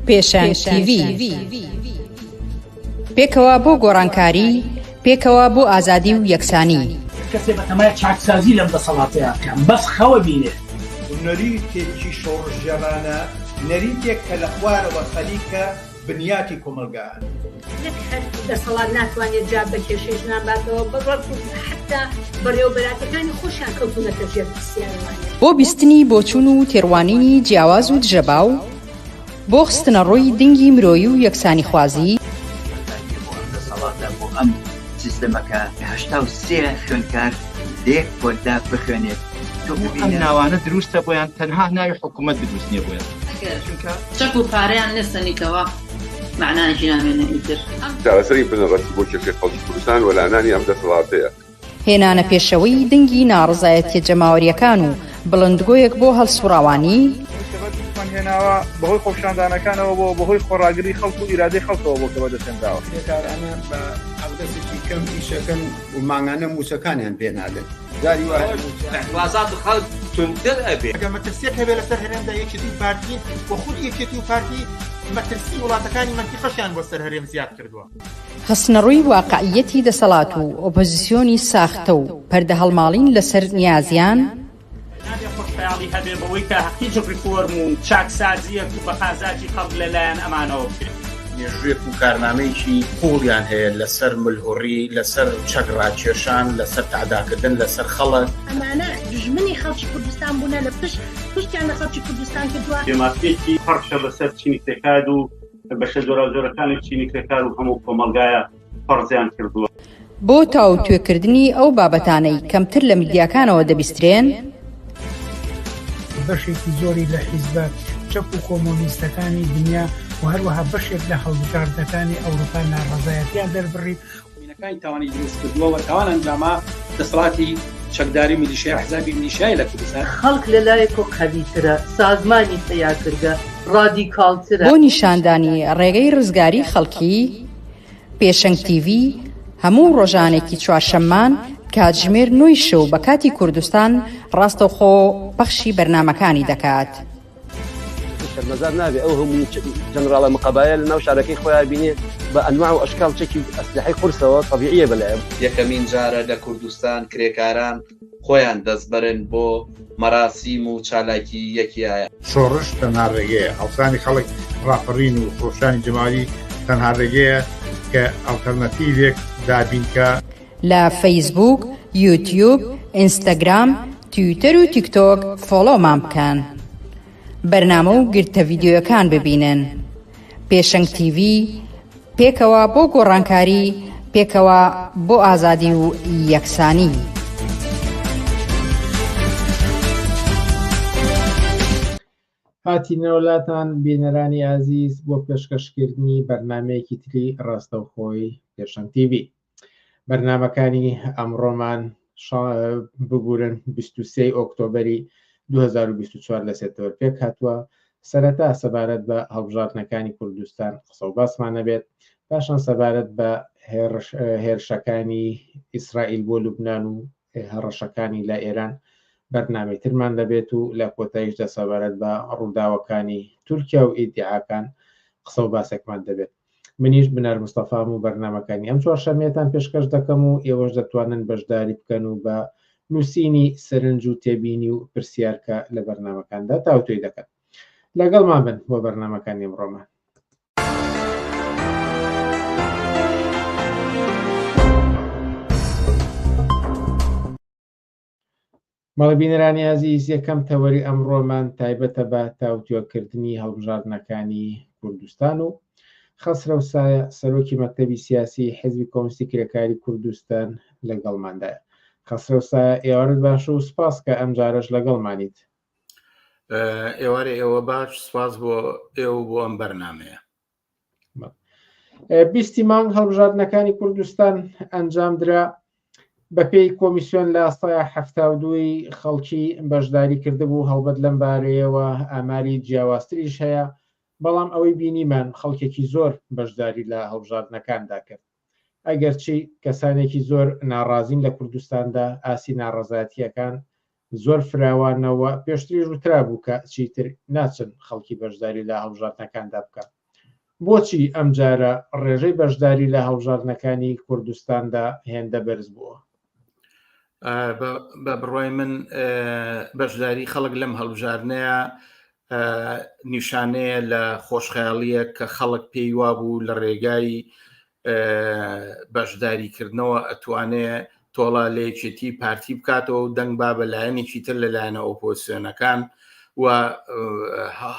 پێشەنگ تیڤی. پێکەوە بۆ گۆڕانکاری، پێکەوە بۆ ئازادی و یەکسانی. کەسێ بەتەمای چاکسازی لەم دەسەڵاتەیا بکا بەس خەوە بینێ. نەریتێکی شۆڕشگێڕانە، نەریتێک کە لە خوارەوە خەریکە بنیاتی کۆمەڵگا ئەنێت. نەک هەر دەسەڵات ناتوانێت جواب بە کێشەی ژنان باتەوە، بەڵکو حەتتا بەڕێوەبەراتەکانی خۆشیان کەوتوونەتە ژێر پرسیارەوانێ. بۆ بیستنی بۆچوون و تێڕوانینی جیاواز و دژەباو، بۆ خستنەڕووی دنگی مرۆیی و یەکسانیخوازی. بەتایبەتی بۆ ئەم دەسەڵاتە، بۆ ئەم سیستەمە کە 83 خوێندکار لە یەک پۆلدا بخوێنێت، تۆ ئەم ببینە. ناوانە دروستە بۆیان تەنها ناوی حکومەت دروست نیە بۆیان. ئەگەر چونکە. چەک و پارەیان نەسەنیتەوە مەعنایەکی نامێنێ ئیتر. چارەسەری بنەڕەتی بۆ کێشەی خەڵکی کوردستان وەلانانی ئەم دەسەڵاتەیە. هێنانە پێشەوەی دەنگی ناڕەزایەتیە جەماوەریەکان و بڵندگۆیەک بۆ هەڵسوڕاوانی. ئەوەی کە بەدەستمان هێناوە بەهۆی خۆپیشاندانەکانەوە بووە، بەهۆی خۆڕاگری خەڵک و ئیرادەی خەڵکەوە بووە کە بەدەستهێنراوە. کرێکارانە بە حەقدەستێکی کەم ئیشەکەن و مانگانە مووچەکانیان پێ نادەن. جاری وا هەیە مووچە. ئیعتڕازات خەڵک توندتر ئەبێ. ئەگەر مەترسیەک هەبێ لەسەر هەرێمدا یەکێتی و پارتین و خودی یەکێتی و پارتی مەترسی وڵاتەکانی مەنتیقەشیان بۆ سەر هەرێم زیاد کردووە. خستنەڕووی واقعییەتی دەسەڵات و ئۆپۆزیسیۆنی ساختە و پەردەهەڵماڵین لەسەر نیازیان. نابێ خۆشخەیاڵی هەبێ بەوەی کە هیچ ڕیفۆرم و چاکسازییەک بە قازاجی خەڵک لە لایەن ئەمانەوە بکرێت. مێژوویەک و کارنامەیەکی قووڵیان هەیە لەسەر ملهوڕی، لەسەر چەک ڕاکێشان، لەسەر تەعداکردن لەسەر خەڵک. ئەمانە دوژمنی خەڵکی کوردستان بوونە لە پشت پشتیان لە خەڵکی کوردستان کردووە. بێمافییەکی پەڕشە بەسەر چینی کرێکار و بەشە جۆراوجۆرەکانی چینی کرێکار و هەموو کۆمەڵگایە فەرزیان کردووە. بۆ تاوتوێکردنی ئەو بابەتانەی کەمتر لە میدیاکانەوە دەبیسترێن. بەشێکی زۆری لە حیزبە چەپ و کۆمۆنیستەکانی دنیا و هەروەها بەشێک لە هەڵبژاردنەکانی ئەوروپا ناڕەزایەتیان دەربڕی. مینەکانی تاوانی دروست کردووە و تاوان ئەنجاما دەسەڵاتی چەکداری میلیشیا ئەحزابی میلیشیای لە کوردستان. خەڵک لە لایەکۆ قەویترە، سازمانی پەیا کردگە، ڕادیکاڵترە. بۆ نیشاندانی ڕێگەی ڕزگاری خەڵکی، پێشەنگ تیڤی هەموو ڕۆژانێکی چوارشەممان کاتژمێر نۆی شەو بە کاتی کوردستان ڕاستەوخۆ پەخشی بەرنامەکانی دەکات. شەرمەزار نابێ ئەو هەموو جەنراڵە مقەبایە لە ناو شارەکەی خۆیا بینێ بە ئەنواع و ئەشکال چەکی ئەسلحەی قورسەوە تەبیعیە بەلایەوە. یەکەمین جارە لە کوردستان کرێکاران خۆیان دەستبەرن بۆ مەراسیم و چالاکی یەکیایە. شۆڕش تەنها ڕێگەیە، هەڵسانی خەڵک، ڕاپەڕین و خرۆشانی جەماوەری تەنها ڕێگەیە کە ئەڵتەرناتیڤێک دابین کا. لە فەیسبووک، یوتیوب، ئینستاگرام، تویتەر و تیکتۆک فۆڵۆمان بکەن. بەرنامە و گرتە ڤیدیۆیەکان ببینن. پێشەنگ تیڤی، پێکەوە بۆ گۆڕانکاری، پێکەوە بۆ ئازادی و یەکسانی. هاتینەوە لاتان بینەرانی ئازیز بۆ پێشکەشکردنی بەرنمەیەکی تری ڕاستەوخۆی پێشەنگ تیڤی. بەرنامەکانی ئەمڕۆمان ببورن 23 ئۆکتۆبەری 2024 لە سێ تەوەر پێک هاتووە سەرەتا سەبارەت بە هەڵبژاردنەکانی کوردستان قسە و باسمان نەبێت پاشان سەبارەت بە هێرشەکانی ئیسرائیل بۆ لوبناان و هەڕەشەکانی لە ئێران بەرنامەی ترمان دەبێت و لە کۆتاییشدا سەبارەت بە ڕووداوەکانی تورکیا و ئیدیعاکان قسە و باسێکمان دەبێت. منیش بنار مستەفام و بەرنامەکانی ئەم چوارشەممەتان پێشکەش دەکەم و ئێوەش دەتوانن بەشداری بکەن و بە نووسینی سەرنج و تێبینی و پرسیار کە لە بەرنامەکاندا تاوتوێی دەکەن. لەگەڵمان بن بۆ بەرنامەکانی ئەمڕۆمان. بەڵێ بینەرانی ئازیز یەکەم تەوەری ئەمڕۆمان تایبەتە بە تاوتوێکردنی هەڵبژاردنەکانی کوردستان و خەسرەو سایە سەرۆکی مەکتەبی سیاسی حزبی کۆمستی کرێکاری کوردستان لەگەڵماندایە. خەسرەو سایە ئێوارت باش و سپاس کە ئەمجارەش لەگەڵمانیت. ئێوارەی ئێوە باش، سپاس بۆ ئێوە و بۆ ئەم بەرنامەیە. بیستی مانگ هەڵبژاردنەکانی کوردستان ئەنجامدرا بەپێی کۆمیسیۆن لە سایە دووی خەڵکی بەشداری کردبوو هەڵبەت لەم بارەیەوە ئاماری جیاوازتریش هەیە بەڵام ئەوەی بینیمان خەڵکێکی زۆر بەشداری لە هەڵبژاردنەکاندا کرد ئەگەرچی کەسانێکی زۆر ناڕازین لە کوردستاندا ئاسی ناڕەزایەتییەکان. زۆر فراوانەوە پێشتریش وترابوو کە چیتر ناچن خەڵکی بەشداری لە هەڵبژاردنەکاندا بکەن. بۆچی ئەمجارە ڕێژەی بەشداری لە هەڵبژاردنەکانی کوردستاندا هێندە بەرز بووە؟ بە بڕای من بەشداری خەڵک لەم هەڵبژاردنەیە نیشانەیە لە خۆشخەیاڵیە کە خەڵک پێی وابوو لە ڕێگای بەشداریکردنەوە ئەتوانێ تۆڵە لە یەکێتی پارتی بکاتەوە و دەنگ با بە لایەنێکی تر لە لایەنە ئۆپۆزسیۆنەکان و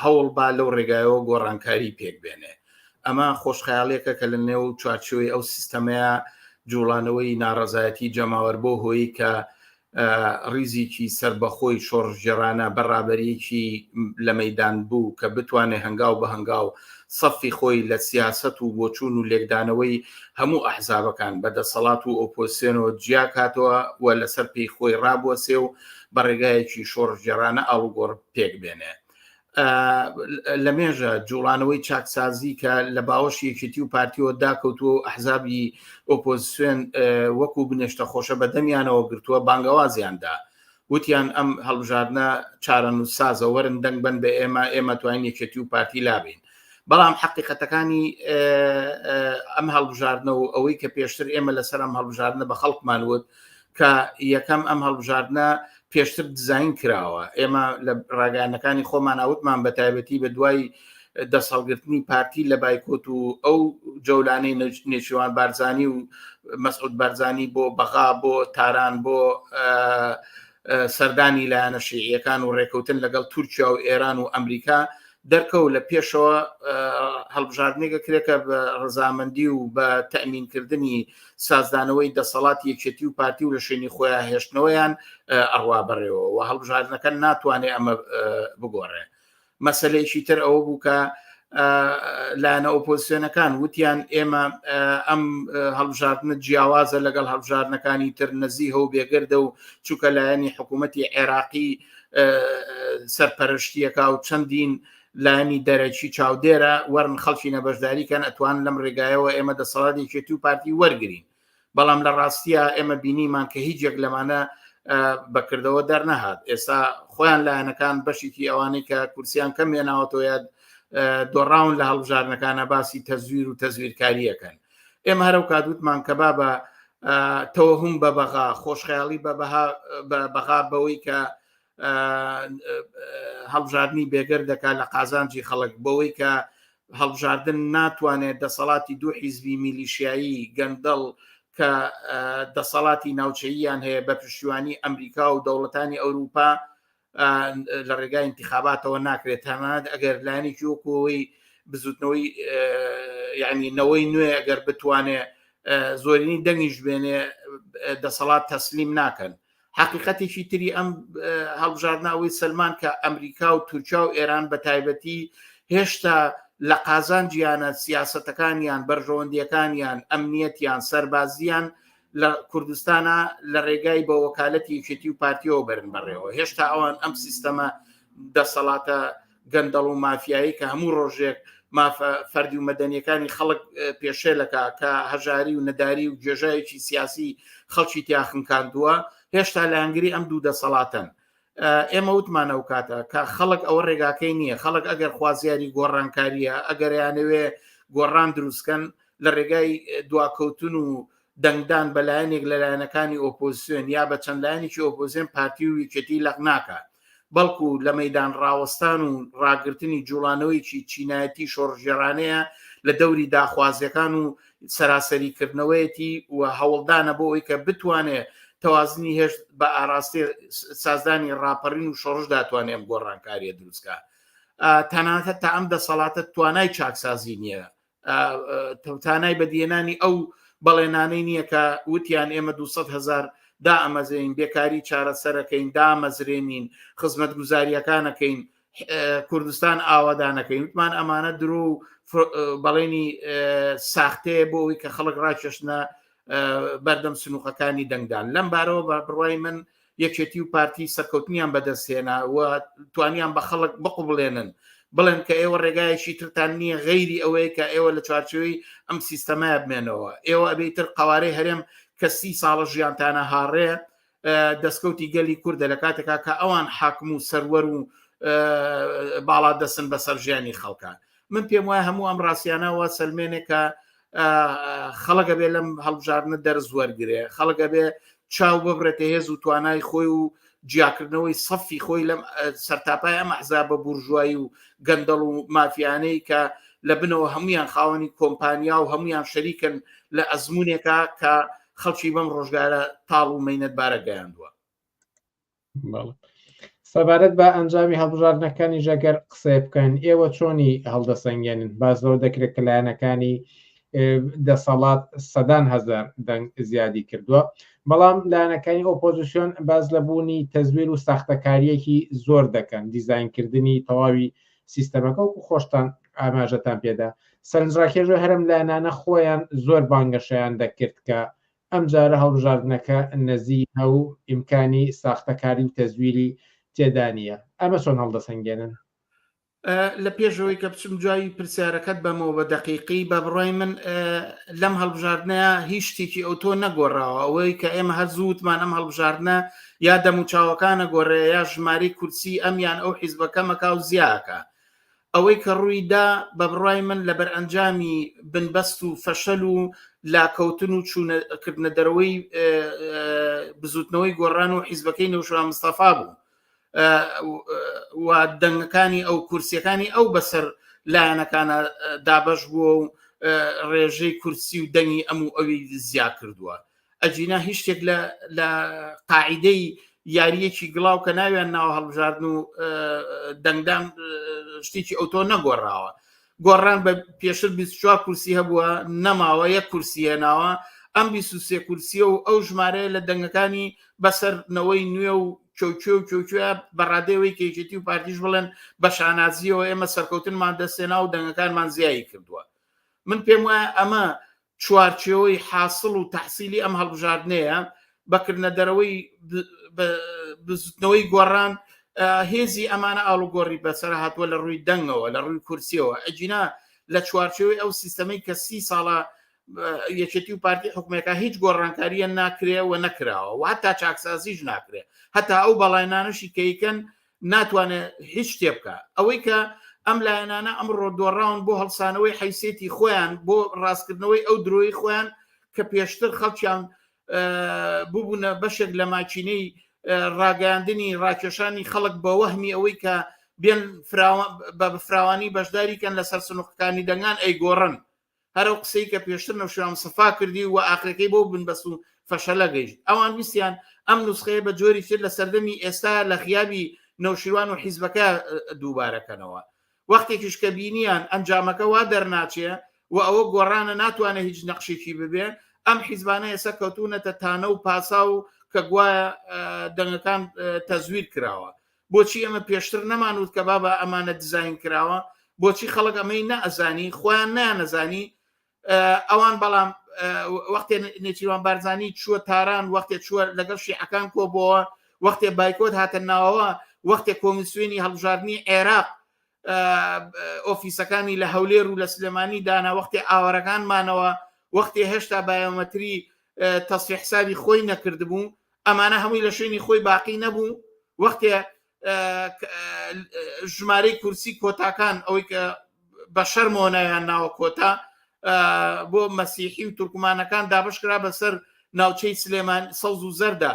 هەوڵ با لەو ڕێگایەوە گۆڕانکاری پێک بێنێ ئەمە خۆشخەیاڵیەکە کە لە نێو چوارچێوەی ئەو سیستەمەیە جوڵانەوەی ناڕەزایەتی جەماوەر بۆ هۆی کە ڕیزێکی سەربەخۆی شۆڕشگێڕانە بە ڕابەرییەکی لە مەیدان بوو کە بتوانێ هەنگاو بە هەنگاو سەفی خۆی لە سیاسەت و بۆچوون و لێکدانەوەی هەموو ئەحزابەکان بە دەسەڵات و ئۆپۆزسیۆنەوە جیا کاتەوە و لەسەر پێی خۆی ڕابوەسێ و بە ڕێگایەکی شۆڕشگێڕانە ئاڵوگۆڕ پێک بێنێ. لە مێژە جوڵانەوەی چاکسازی کە لە باوەشی یەکێتی و پارتیەوە داکەوتووە و ئەحزابی ئۆپۆزیسیۆن وەکو بنێشتە خۆشە بە دەمیانەوە گرتووە بانگەوازیاندا وتیان ئەم هەڵبژاردنە چارەنووسسازە وەرن دەنگ بن بە ئێمە ئێمە توانین یەکێتی و پارتی لابین بەڵام حقیقەتەکانی ئەم هەڵبژاردنە و ئەوەی کە پێشتر ئێمە لەسەر ئەم هەڵبژاردنە بە خەڵکمان وت کە یەکەم ئەم هەڵبژاردنە پێشتر دیزاین کراوە ئێمە لە ڕاگەیاندنەکانی خۆمان وتمان بە تایبەتی بە دوای دەستهەڵگرتنی پارتی لە بایکۆت و ئەو جەولانەی نێچیروان بارزانی و مەسعود بارزانی بۆ بەغا بۆ تاران بۆ سەردانی لایەنە شیعیەکان و ڕێکەوتن لەگەڵ تورکیا و ئێران و ئەمریکا دەرکەوت لە پێشەوە هەڵبژاردنێکە کرێکە بە ڕەزامەندی و بە تەمینکردنی سازدانەوەی دەسەڵاتی یەکێتی و پارتی و لە شوێنی خۆیان هێشتنەوەیان ئەڕوا بەڕێوە و هەڵبژاردنەکە ناتوانێت ئەمە بگۆڕێ مەسلەیەکی تر ئەوە بوو کە لایەنە ئۆپۆزیسیۆنەکان وتیان ئێمە ئەم هەڵبژاردنە جیاوازە لەگەڵ هەڵبژاردنەکانی تر نەزیهە و بێگەردە و چونکە لایەنی حکوومەتی عێراقی سەرپەرشتیەکە و چەندین لایەنی دەرەکی چاودێرە وەرن خەڵکی نەبەشداری کەن ئەتوان لەم ڕێگایەوە ئێمە دەسەڵات یەکێتی و پارتی وەرگین بەڵام لە ڕاستیە ئێمە بینیمان کە هیچ یەک لەمانە بەکردەوە دەرنەهات ئێستا خۆیان لایەنەکان بەشێکی ئەوانەی کە کورسیان کەم هێناوەتەوە یا دۆڕاون لە هەڵبژاردنەکانە باسی تەزویر و تەزویرکاریەکەن ئێمە هەرەو کات وتمان کە بابە تەوەهم بە بەغا خۆشخەیاڵی بە بەها بە بەغا بەوەی کە هەڵبژاردنی بێگەر دەکات لە قازانجی خەڵک بەوەی کە هەڵبژاردن ناتوانێت دەسەڵاتی دوو حیزبی میلیشیایی گەندەڵ کە دەسەڵاتی ناوچەییان هەیە بە پشتیوانی ئەمریکا و دەوڵەتانی ئەوروپا لە ڕێگای انتخاباتەوە ناکرێت تەنانەت ئەگەر لایەنێکی وەکوەوەی بزوتنەوەی یعنی نەوەی نوێ ئەگەر بتوانێ زۆرینی دەنگیش بێنێ دەسەڵات تەسلیم ناکەن حقیقەتێکی تری ئەم هەڵبژاردنە ئەوەی سەلمان کە ئەمریکا و تورکیا و ئێران بە تایبەتی هێشتا لە قازانجیانە سیاسەتەکانیان بەرژەوەندیەکانیان ئەمنیەتیان سەربازیان لە کوردستانە لە ڕێگای بە وەکالەتی یەکێتی و پارتیەوە بەرن بەڕێوە هێشتا ئەوان ئەم سیستەمە دەسەڵاتە گەندەڵ و مافیایی کە هەموو ڕۆژێک مافە فەردی و مەدەنیەکانی خەڵک پێشێلەکە کە هەژاری و نەداری و گێژایەکی سیاسی خەڵکی تیا خنکاندووە هێشتا لایەنگری ئەم دوو دەسەڵاتەن ئێمە وتمان ئەو کاتە کە خەڵک ئەوە ڕێگاکەی نییە خەڵک ئەگەر خوازیاری گۆڕانکاریە ئەگەر یانەوێ گۆڕان دروستکەن لە ڕێگای دواکەوتن و دەنگدان بە لایەنێک لە لایەنەکانی ئۆپۆزیسیۆن یا بە چەند لایەنێکی ئۆپۆزیسیۆن پارتی و یەکێتی لەق ناکات بەڵکو لە مەیدان ڕاوەستان و ڕاگرتنی جوڵانەوەیەکی چینایەتی شۆڕشگێڕانەیە لە دەوری داخوازیەکان و سەراسەری کردنەوەیەتی و هەوڵدانە بۆ ئەوەی کە بتوانێ تەوازنی هێشت بە ئاراستەی سازدانی ڕاپەڕین و شۆڕشدا توانێ ئەم گۆڕانکاریە دروستکا تەنانەت تا ئەم دەسەڵاتە توانای چاکسازی نییە تانای بەدیهێنانی ئەو بەڵێنانەی نییە کە وتیان ئێمە 200 هزار دامەزرێنین بێکاری چارەسەرەکەین دامەزرێنین خزمەتگوزاریەکانەکەین کوردستان ئاوادانەکەین وتمان ئەمانە درۆ و بەڵێنی ساختەیە بۆ ئەوی کە خەڵک ڕاکێشنە بەردەم سنووقەکانی دەنگدان لەم بارەوە بە بڕای من یەکێتی و پارتی سەرکەوتنیان بەدەستهێنا و توانیان بە خەڵک بقوبڵێنن بڵێن کە ئێوە ڕێگایەکی ترتان نییە غەیری ئەوەیە کە ئێوە لە چوارچێوەی ئەم سیستەمە بمێنەوە ئێوە ئەبێ تر قوارەی هەرێم کە سی ساڵە ژیانتانە هاڕێ. دەستکەوتی گەلی کوردە لە کاتێکا کە ئەوان حاکم و سەروەر و باڵا دەسن بەسەر ژیانی خەڵکە من پێم وایە هەموو ئەم ڕاستیانەوە سەلمێنێک کە خەڵک ئەبێ لەم هەڵبژاردنە دەرز وەرگێ خەڵک ئەبێ چاو ببرێتە هێز و توانای خۆی و جیاکردنەوەی سەفی خۆی لەم سەرتاپای ئەم ئەحزابە بورژوایی و گەندەڵ و مافیانەی کە لە بنەوە هەمویان خاوەنی کۆمپانیا و هەمویان شەریکن لە ئەزمونێکا کە خەڵکی بەم ڕۆژگارە تاڵ و مەینەتبارە گەیاندووە. سەبارەت بە ئەنجامی هەڵبژاردنەکانی ژەگەر قسەی بکەن ئێوە چۆنی هەڵدەسەنگێنن باز لەوە دەکرێت کە لایەنەکانی دەسەڵات سەدان هەزار دەنگ زیادی کردووە بەڵام لایەنەکانی ئۆپۆزیسیۆن باز لە بوونی تەزویر و ساختەکاریەکی زۆر دەکەن دیزاینکردنی تەواوی سیستەمەکە وەکو خۆشتان ئاماژەتان پێدا سەرنجڕاکێش هەرم لایەنانە خۆیان زۆر بانگەشەیان دەکرد کە ئەمجارە هەڵبژاردنەکە نەزیهە و ئیمکانی ساختەکاری و تەزویری تێدا نییە، ئەمە چۆن هەڵدەسەنگێنن؟ لە پێشەوەی کە بچم جوابی پرسیارەکەت بەمەوە بە دەقیقی بە بڕای من لەم هەڵبژاردنەیە هیچ شتێکی ئەوتۆ نەگۆڕاوە ئەوەی کە ئێمە هەر زووتمان ئەم هەڵبژاردنە یا دەموچاوەکانە گۆڕێ یا ژماری کورسی ئەم یان ئەو حیزبەکە مەکا و زیاکە ئەوەی کە ڕووی دا بە بڕوای من لە بەرئەنجامی بنبەست و فەشەل و لاکەوتن و چوونە کردنە دەرەوەی بزوتنەوەی گۆڕان و حیزبەکەی نەوشیروان مستەفا بوو و دەنگەکانی ئەو کورسیەکانی ئەو بەسەر لایەنەکانە دابەش بووە و ڕێژەی کورسی و دەنگی ئەم و ئەوی زیا کردووە ئەگینا هیچ شتێک لە لە قاعیدەی یارییەکی گڵاو کە ناویان ناوە هەڵبژاردن و دەنگدان شتێکی ئەوتۆ نەگۆڕاوە گۆڕان بە پێشتر 24 کورسی هەبووە نەماوە یەک کورسی هێناوە ئەم 23 کورسیە و ئەو ژمارەیە لە دەنگەکانی بەسەر نەوەی نوێ و کێوکێ و کێوکێ بە ڕادەیەوەی کە یەکێتی و پارتیش بڵێن بە شانازیەوە ئێمە سەرکەوتنمان دەستێنا و دەنگەکانمان زیایی کردووە من پێم وایە ئەمە چوارچێوەی حاسڵ و تەحسیلی ئەم هەڵبژاردنەیە بە کردنە دەرەوەی بزوتنەوەی گۆڕان هێزی ئەمانە ئاڵوگۆڕی بەسەر هاتووە لە ڕووی دەنگەوە لە ڕووی کورسیەوە ئەگینا لە چوارچێوەی ئەو سیستەمەی کە سی ساڵە یەکێتی و پارتی حکومەکە هیچ گۆڕانکاریە ناکرێ و نەکراوە و هەتا چاکسازیش ناکرێ هەتا ئەو بەڵێنانەشی کەیکەن ناتوانێت هیچ شتێ بکە ئەوەی کە ئەم لایەنانە ئەمڕۆ دۆڕاون بۆ هەڵسانەوەی حیسێتی خۆیان بۆ ڕاستکردنەوەی ئەو درۆی خۆیان کە پێشتر خەڵکیان ببوونە بەشێک لە ماکینەی ڕاگەیاندنی ڕاکێشانی خەڵک بە وەهمی ئەوەی کە بێن بە فراوانی بەشداریکەن لەسەر سنوقەکانی دەنگان ئەیگۆڕن هەر ئەو قسەی کە پێشتر نەوشیروان مستەفا کردی و ئاخرەکەی بەو بنبەست و فەشەلە گەیشت. ئەوان ویستیان ئەم نوسخەیە بە جۆری تر لە سەردەمی ئێستا لە غیابی نەوشیروان و حیزبەکە دووبارە کەنەوە. وەختێکیش کە بینیان ئەنجامەکە وا دەرناچێ و ئەوە گۆڕانە ناتوانێ هیچ نەقشێکی ببێ، ئەم حیزبانە ئێستا کەوتوونەتە تانە و پاساو کە گوایە دەنگەکان تەزویر کراوە. بۆچی ئێمە پێشتر نەمانوت کە بابە ئەمانە دیزاین کراوە بۆچی خەڵک ئەمەی نەئەزانی خۆیان نەیانەزانی ئەوان بەڵام وەختێ نێچیروان بارزانی چووە تاران وەختێ چووە لەگەڵ شیعەکان کۆبەوە وەختێ بایکۆت هاتە ناوەوە وەختێ کۆمیسیۆنی هەڵبژاردنی عێراق ئۆفیسەکانی لە هەولێر و لە سلێمانی دانا وەختێ ئاوارەکان مانەوە وەختێ هێشتا بایۆمەتری تەسفی حسابی خۆی نەکردبوو ئەمانە هەمووی لە شوێنی خۆی باقی نەبوو وەختێ ژمارەی کورسی کۆتاکان ئەوەی کە بە شەرمەوە ناویان ناوە کۆتا بۆ مەسیحی و تورکمانەکان دابشکرا بەسەر ناوچەی سلێمان سەوز و زەردا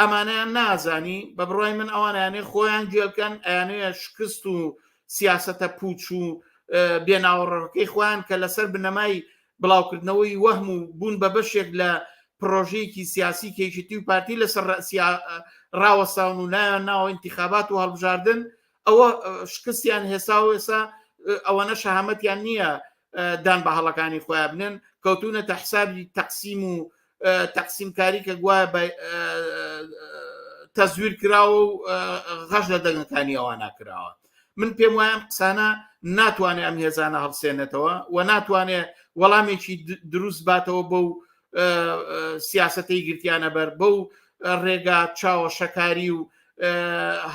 ئەمانەیان نازانی بە بڕای من ئەوانیانێ خۆیان گوێلکەن ئەیانەیە شکست و سیاسەتە پوچ و بێناوەڕەکەی خۆیان کە لەسەر بنەمای بڵاوکردنەوەی وەهم و بوون بە بەشێک لە پڕۆژەیەکی سیاسی کە یەکێتی و پارتی لەسەر ڕەئسیا ڕاوەستاون و نایان ناوە ئینتیخابات و هەڵبژاردن ئەوە شکستیان هێسا و ئێسا ئەوەنە شەهامەتیان نییە دان بە هەڵەکانی خۆیان بنێن کەوتونەتە حسابی تەقسیم و تەقسیمکاری کە گوایە بە تەزویر کراوە و غەش لە دەنگەکانی ئەوانە کراوە من پێم وایە ئەم قسانە ناتوانێت ئەم هێزانە هەڵسێنێتەوە و ناتوانێت وەڵامێکی دروست باتەوە بەو سیاستەی گرتیانە بەر بەو ڕێگا چاوە شەکاری و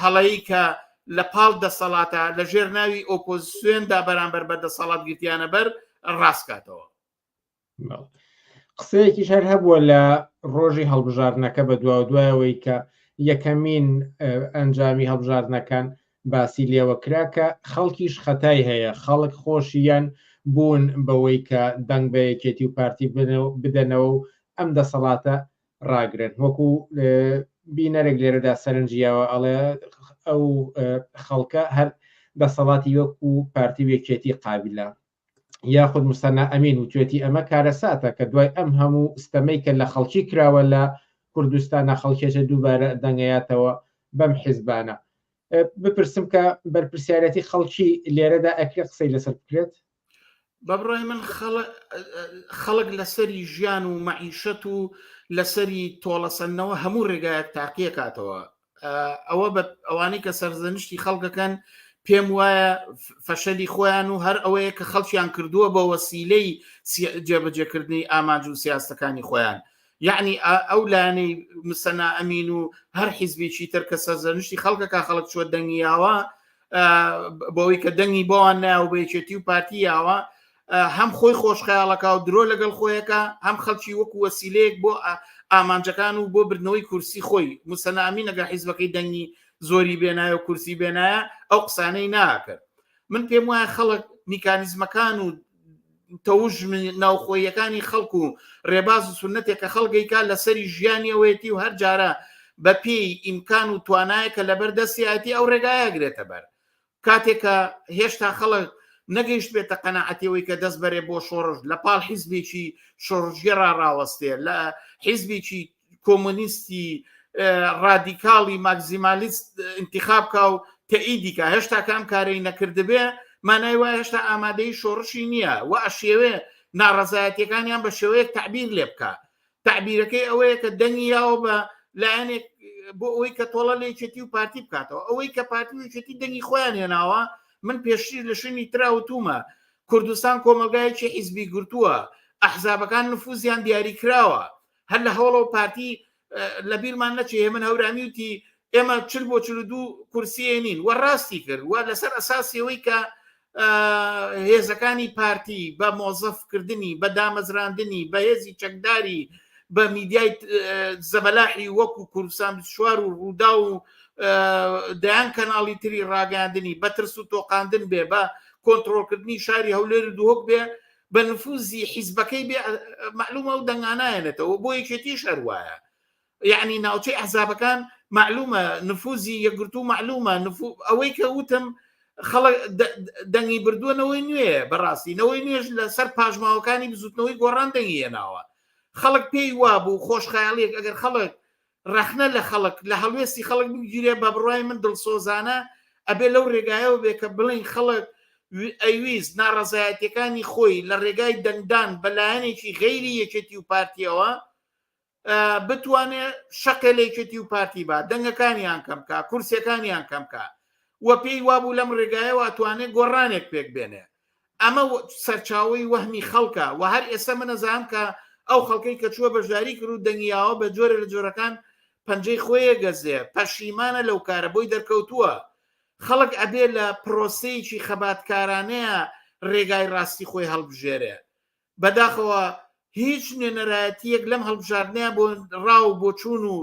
هەڵەی کە لە پاڵ دەسەڵاتە لە ژێر ناوی ئۆپۆزیسیۆندا بەرامبەر بە دەسەڵات گرتیانە بەر ڕاستکاتەوە. قسەیەکیش هەر هەبووە لە ڕۆژی هەڵبژاردنەکە بە دواودوایەوەی کە یەکەمین ئەنجامی هەڵبژاردنەکان باسی لێوە کرا کە خەڵکیش خەتای هەیە، خەڵک خۆشیان بوون بەوەی کە دەنگ بە یەکێتی و پارتی بدەنەوە و ئەم دەسەڵاتە ڕاگرن. وەکو بینەرێک لێرەدا سەرنجی یاوە ئەڵێ ئەو خەڵکە هەر دەسەڵاتی وەکو پارتی و یەکێتی قابلە. یاخود موسەنا ئەمین وتوێتی ئەمە کارەساتە کە دوای ئەم هەموو ستەمەی کە لە خەڵکی کراوە لە کوردستانە خەڵکێچە دووبارە دەنگەیاتەوە بەم حیزبانە. بپرسم کە بەرپرسیارەتی خەڵکی لێرەدا ئەکرێ قسەی لەسەر بکرێت؟ بە بڕای من خەڵک لەسەری ژیان و مەعیشەت و لەسەری تۆڵەسەندنەوە هەموو ڕێگایەک تاقیەکاتەوە ئەوە بە ئەوانەی کە سەرزەنشتی خەڵکەکەن پێم وایە فەشەلی خۆیان و هەر ئەوەیە کە خەڵکیان کردووە بە وەسیلەی جێبەجێکردنی ئامانج و سیاستەکانی خۆیان یعنی ئەو لایەنەی مسەنا ئەمین و هەر حیزبێکی تر کە سەرزەنشتی خەڵکەکە خەڵک چوە دەنگی یاوە بەوەی کە دەنگی بۆوان ناوە بە یەکێتی و پارتی یاوە هەم خۆی خۆشخەیاڵەکە و درۆ لەگەڵ خۆیەکە هەم خەڵکی وەکو وەسیلەیەک بۆ ئامانجەکان و بۆ بردنەوەی کورسی خۆی مسەنامی نەگە حیزبەکەی دەنگی زۆری بێنایە و کورسی بێنایە ئەو قسانەی ناکرد من پێم وایە خەڵک میکانیزمەکان و تەوژم ناوخۆیەکانی خەڵک و ڕێباز و سنتێک کە خەڵگەیکا لەسەری ژیانی ئەوەیەتی و هەر جارە بە پێی ئیمکان و توانایە کە لەبەر دەستیەتی ئەو ڕێگایە گرێتە بەر کاتێک کە هێشتا خەڵک نەگەیشت بێتە قەناعەتەوەی کە دەست بەرێ بۆ شۆڕش لە پاڵ حیزبێکی شۆڕشگێڕا ڕاوەستێ لە حیزبێکی کۆمۆنیستی ڕادیکاڵی ماکزیمالیست انتخاب کا و تەئیدی کا هێشتا کە ئەم کارەی نەکردبێ مانای وایە هێشتا ئامادەی شۆڕشی نییە و ئەشێوێ ناڕەزایەتیەکانیان بە شێوەیەک تعبیر لێ بکە تعبیرەکەی ئەوەیە کە دەنگی یاوە بە لایەنێک بۆ ئەوەی کە تۆڵە لە یەکێتی و پارتی بکاتەوە ئەوەی کە پارتی و یەکێتی دەنگی خۆیان هێناوە من پێشتر لە شوێنی ترا وتومە کوردستان کۆمەلگایەکی حیزبی گرتووە ئەحزابەکان نفوزیان دیاری کراوە هەر لە هەوڵەوە پارتی لە بیرمان نەچێ هێمن هەورامی وتی ئێمە چل بۆ 42 کورسیێ نین وە ڕاستی کرد و لەسەر ئەساسیەوەی کە هێزەکانی پارتی بە مۆزەفکردنی بە دامەزراندنی بە هێزی چەکداری بە میدیای زەبەلاحی وەکو کوردستان 24 و ڕوودا و دەیان کەناڵی تری ڕاگەاندنی بە ترس و تۆقاندن بێ بە کۆنتترۆلکردنی شاری هەولێر و دهۆک بێ بە نفوزی حیزبەکەی بێ معلومە و دەنگانایەنێتەوە بۆ یەکێتیش هەر وایە یعنی ناوچەی ئەحزابەکان معلومە نفوزی یەکگرتوو معلومە ئەوەی کە وتم خەڵک دەنگی بردووە نەوەی نوێ بەڕاستی نەوەی نوێژ لەسەر پاشماوەکانی بزوتنەوەی گۆڕان دەنگی هێناوە خەڵک پێی وابوو خۆشخەیاڵیەک ئەگەر خەڵک ڕەخنە لە خەڵک لە هەڵوێستی خەڵک بگیرێ بە بڕوای من دڵسۆزانە ئەبێ لەو ڕێگایەوە بێ کە بڵێین خەڵک ئەیویست ناڕەزایەتیەکانی خۆی لە ڕێگای دەنگدان بە لایەنێکی غەیری یەکێتی و پارتیەوە بتوانێ شەقێ لە یەکێتی و پارتی با دەنگەکانیان کەم کا کورسیەکانیان کەم کا و پێی وابوو لەم ڕێگایەوە ئەتوانێ گۆڕانێک پێک بێنێ ئەمە سەرچاوەی وەهمی خەڵکە و هەر ئێستا من ئەزانم کە ئەو خەڵکەی کە چووە بەشداری کرد و دەنگی یاوە بە جۆرە لە جۆرەکان پەنجەی خۆیە گەزێ پەشیمانە لەو کارە بۆی دەرکەوتووە خەڵک ئەبێ لە پرۆسەیەکی خەباتکارانەیە ڕێگای ڕاستی خۆی هەڵبژێرێ بەداخەوە هیچ نوێنەرایەتیەک لەم هەڵبژاردنەیە بۆ ڕا و بۆچوون و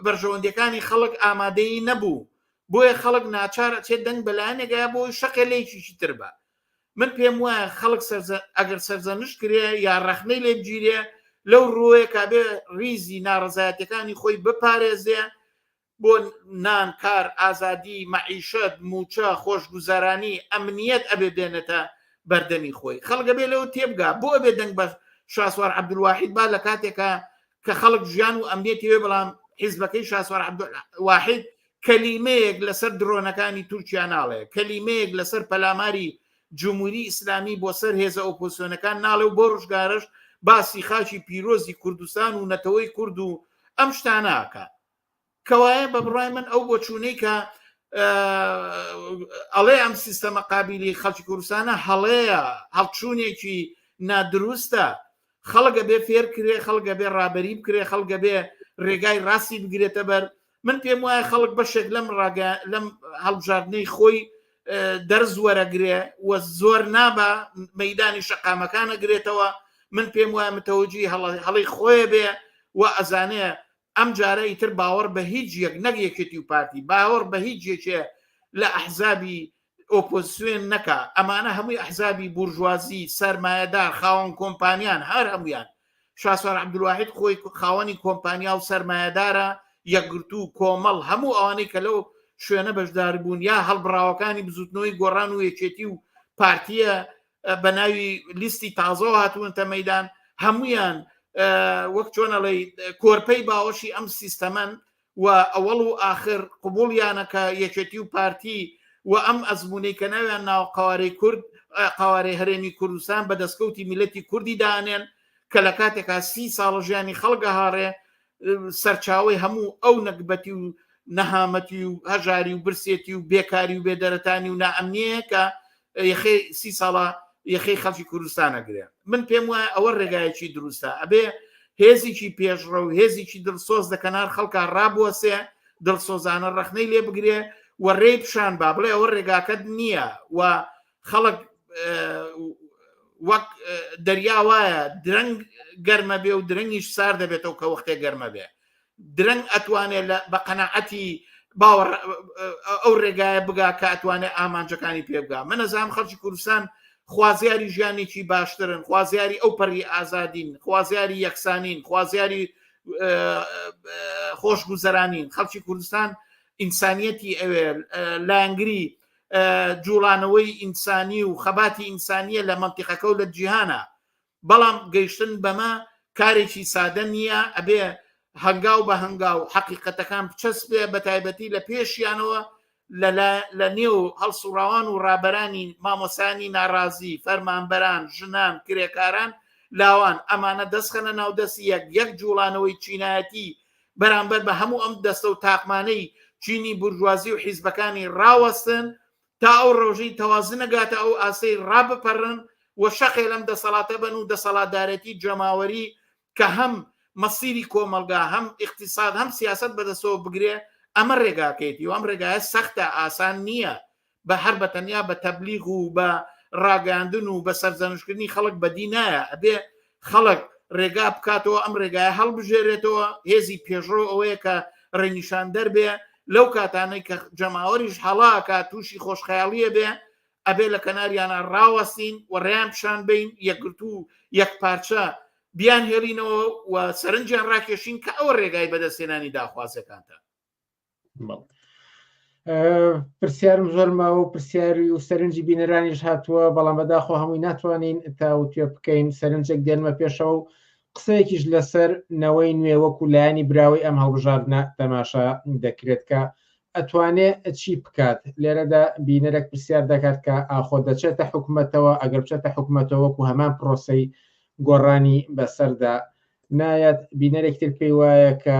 بەرژەوەندیەکانی خەڵک ئامادەیی نەبوو بۆیە خەڵک ناچار ئەچێت دەنگ بەلایەنێکە بۆ شەقێ لەیەکیشی تر بە من پێم وایە خەڵک ئەگەر سەرزەنشت کرێ یا ڕەخنەی لێ بگیرێ لەو ڕووەیە کابێ ڕیزی ناڕەزایەتەکانی خۆی بپارێزێ بۆ نان، کار، ئازادی، مەعیشەت، مووچە، خۆشگوزەرانی، ئەمنیەت ئەبێ بێنێتە بەردەمی خۆی. خەڵک ئەبێ لەوە تێبگا بۆ ئەبێ دەنگ بە شاسوار عەبدولواحید با لە کاتێکا کە خەڵک ژیان و ئەمنیەتی وێ بەڵام حیزبەکەی شاسوار عەبدولواحید کەلیمەیەک لەسەر درۆنەکانی تورکیا ناڵێ، کەلیمەیەک لەسەر پەلاماری جمهوری ئیسلامی بۆ سەر هێزە ئۆپۆزسیۆنەکان ناڵێ و بۆ ڕژگارەش باسی خاکی پیرۆزی کوردستان و نەتەوەی کورد و ئەم شتانە ئەکا. کەوایە بە بڕای من ئەو بۆچوونەی کە ئەڵێ ئەم سیستەمە قابلی خەڵکی کوردستانە هەڵەیە هەڵچوونێکی نادروستە خەڵک ئەبێ فێر کرێ خەڵک ئەبێ ڕابەری بکرێ خەڵک ئەبێ ڕێگای ڕاستی بگرێتە بەر من پێم وایە خەڵک بەشێک لەم ڕاگە لەم هەڵبژاردنەی خۆی دەرز وەرەگرێ و زۆر نابە مەدانی شەقامەکانە گرێتەوە. من پێم وایە متەوەجی هەڵی خۆیە بێ و ئەزانێ ئەم جارە ئیتر باوەڕ بە هیچ یەک نەک یەکێتی و پارتی باوەڕ بە هیچ یەکێ لە ئەحزابی ئۆپۆزسیۆن نەکا ئەمانە هەمووی ئەحزابی بورژوازی سەرمایەدار خاوەن کۆمپانیان هەر هەمویان شاسوار عەبدولواحید خۆی خاوەنی کۆمپانیا و سەرمایەدارە یەکگرتوو کۆمەڵ هەموو ئەوانەی کە لەو شوێنە بەشدار بوون یا هەڵبراوەکانی بزوتنەوەی گۆڕان و یەکێتی و پارتیە بە ناوی لیستی تازەوە هاتوونتە مەدان هەمویان وەک چۆنەڵی کۆرپەی باوەشی ئەم سیستەمەن و ئەوەڵ و ئاخر قبوڵیانە کە یەکێتی و پارتی و ئەم ئەزموونەی کە ناویان ناوە قەوارەی کورد قەوارەی هەرێمی کوردستان بە دەستکەوتی میلەتی کوردی دانێن کە لە کاتێکا سی ساڵە ژیانی خەڵک ئەهاڕێ سەرچاوەی هەموو ئەو نەگبەتی و نەهامەتی و هەژاری و برسێتی و بێکاری و بێدەرەتانی و نائەمنیەیە کە یەخەی سی ساڵە یەخەی خەڵکی کوردستان ئەگرێ من پێم وایە ئەوە ڕێگایەکی دروستە ئەبێ هێزێکی پێشڕە و هێزێکی دڵسۆز لە کەنار خەڵکا ڕابوەسێ دڵسۆزانە ڕەخنەی لێ بگرێ و ڕێی پیشان با بڵێ ئەوە ڕێگاکەت نییە و خەڵک وەک دەریا وایە درەنگ گەرمە بێ و درەنگیش سار دەبێتەوە کە وەختێ گەرمە بێ درەنگ ئەتوانێت لە بە قەناعەتی باوەڕ ئەو ڕێگایە بگا کە ئەتوانێت ئامانجەکانی پێ بگا من ئەزانم خەڵکی کوردستان خوازیاری ژیانێکی باشترن خوازیاری ئەو پەڕی ئازادین خوازیاری یەکسانین خوازیاری خۆشگوزەرانین خەڵکی کوردستان ئینسانیەتی ئەوێ لایەنگری جوڵانەوەی ئینسانی و خەباتی ئینسانیە لە مەنتیقەکە و لە جیهانە بەڵام گەیشتن بەمە کارێکی سادە نییە، ئەبێ هەنگاو بە هەنگاو حەقیقەتەکان بچەسپێ، بەتایبەتی لە پێشیانەوە لە نێو هەڵسوڕاوان و ڕابەرانی مامۆستایانی ناڕازی، فەرمانبەران، ژنان، کرێکاران، لاوان، ئەمانە دەستخەنە ناو دەستی یەک، یەک جوڵانەوەی چینایەتی بەرامبەر بە هەموو ئەم دەستە و تاقمانەی چینی بورژوازی و حیزبەکانی ڕاوەستن، تا ئەو ڕۆژەی تەوازن نەگاتە ئەو ئاستەی ڕابپەڕن و شەقێ لەم دەسەڵاتە بەن و دەسەڵاتدارێتی جەماوەری کە هەم مەسیری کۆمەڵگا هەم ئیقتیساد هەم سیاسەت بەدەستەوە بگرێ ئەمە ڕێگاکەیەتی و ئەم ڕێگایە سەختە ئاسان نییە بە هەر بە تەنیا بە تەبلیغ و بە ڕاگەیاندن و بە سەرزەنشکردنی خەڵک بەدی نایە ئەبێ خەڵک ڕێگا بکاتەوە ئەم ڕێگایە هەڵبژێرێتەوە هێزی پێشڕەو ئەوەیە کە ڕێنیشاندەر بێ لەو کاتانەی کە جەماوەریش هەڵاکە تووشی خۆشخەیاڵیە بێ ئەبێ لە کەناریانە ڕاوەستین و ڕێیان پیشان بین یەکگرتوو یەکپارچە بیان هێڵینەوە و سەرنجیان ڕاکێشین کە ئەوە ڕێگای بەدەستهێنانی داخوازەکانتە. پرسیارم زۆر ماوە و پرسیاری و سەرنجی بینەرانیش هاتووە بەڵام بەداخۆ هەمووی ناتوانین تاوتوێ بکەین سەرنجێک دێنمە پێشەوە و قسەیەکیش لەسەر نەوەی نوێ وەکو لایەنی براوەی ئەم هەڵبژاردنە تەماشا دەکرێت کە ئەتوانێ چی بکات لێرەدا بینەرێک پرسیار دەکات کە ئاخۆ دەچێتە حکومەتەوە ئەگەر بچێتە حکومەتەوە وەکو هەمان پرۆسەی گۆڕانی بەسەردا نایەت، بینەرێکی تر پێی وایە کە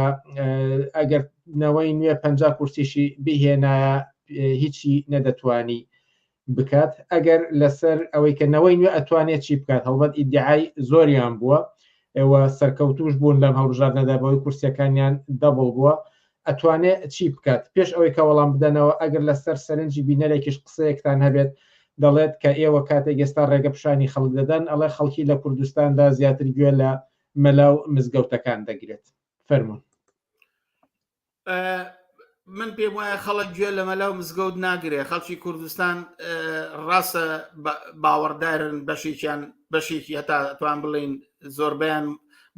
ئەگەر نەوەی نوێ 50 کورسیشی بهێنایە هیچی نەدەتوانی بکات ئەگەر لەسەر ئەوەی کە نەوەی نوێ ئەتوانێت چی بکات هەڵبەت ئیدعای زۆریان بووە ئێوە سەرکەوتوش بوون لەم هەڵبژاردنەدا بەوەی کورسیەکانیان دەبڵ بووە ئەتوانێ چی بکات؟ پێش ئەوەی کە وەڵام بدەنەوە ئەگەر لەسەر سەرنجی بینەرێکیش قسەیەکتان هەبێت دەڵێت کە ئێوە کاتێک ئێستا ڕێگە پیشانی خەڵک دەدەن ئەڵێ خەڵکی لە کوردستاندا زیاتر گوێ لە مەلا و مزگەوتەکان دەگرێت. فەرموون. من پێم وایە خەڵک گوێ لە مەلا و مزگەوت ناگرێ خەڵکی کوردستان ڕاستە باوەڕدارن بەشێکیان بەشێکی هەتا توان بڵین زۆربەیان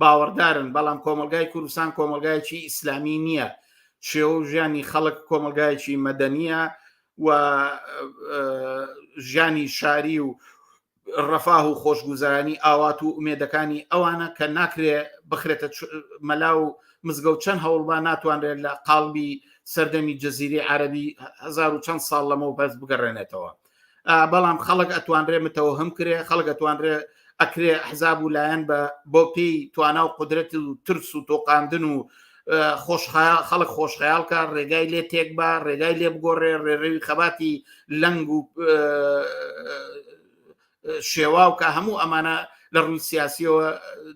باوەڕدارن بەڵام کۆمەلگای کوردستان کۆمەلگایەکی ئیسلامی نییە شێوە و ژیانی خەڵک کۆمەلگایەکی مەدەنیە و ژیانی شاری و ڕەفاه و خۆشگوزەرانی ئاوات و ئومێدەکانی ئەوانە کە ناکرێ بخرێتە مەلا و مزگەوت چەند هەوڵبا ناتوانرێت لە قاڵبی سەردەمی جززیری عەربی هزار و چەند ساڵ لەمەوە بەس بگەڕێنێتەوە بەڵام خەڵک ئەتوانرێ متەوەهم کرێ خەڵک ئەتوانرێ ئەکرێ حزاب و لایەن بە بۆ پێی توانا و قدرەت و ترس و تۆقاندن و خەڵک خۆشخەیاڵ کە ڕێگای لێ تێک بە ڕێگای لێ بگۆڕێ ڕێڕەوی خەباتی لەنگ و شێواو کە هەموو ئەمانە لە ڕووی سیاسیەوە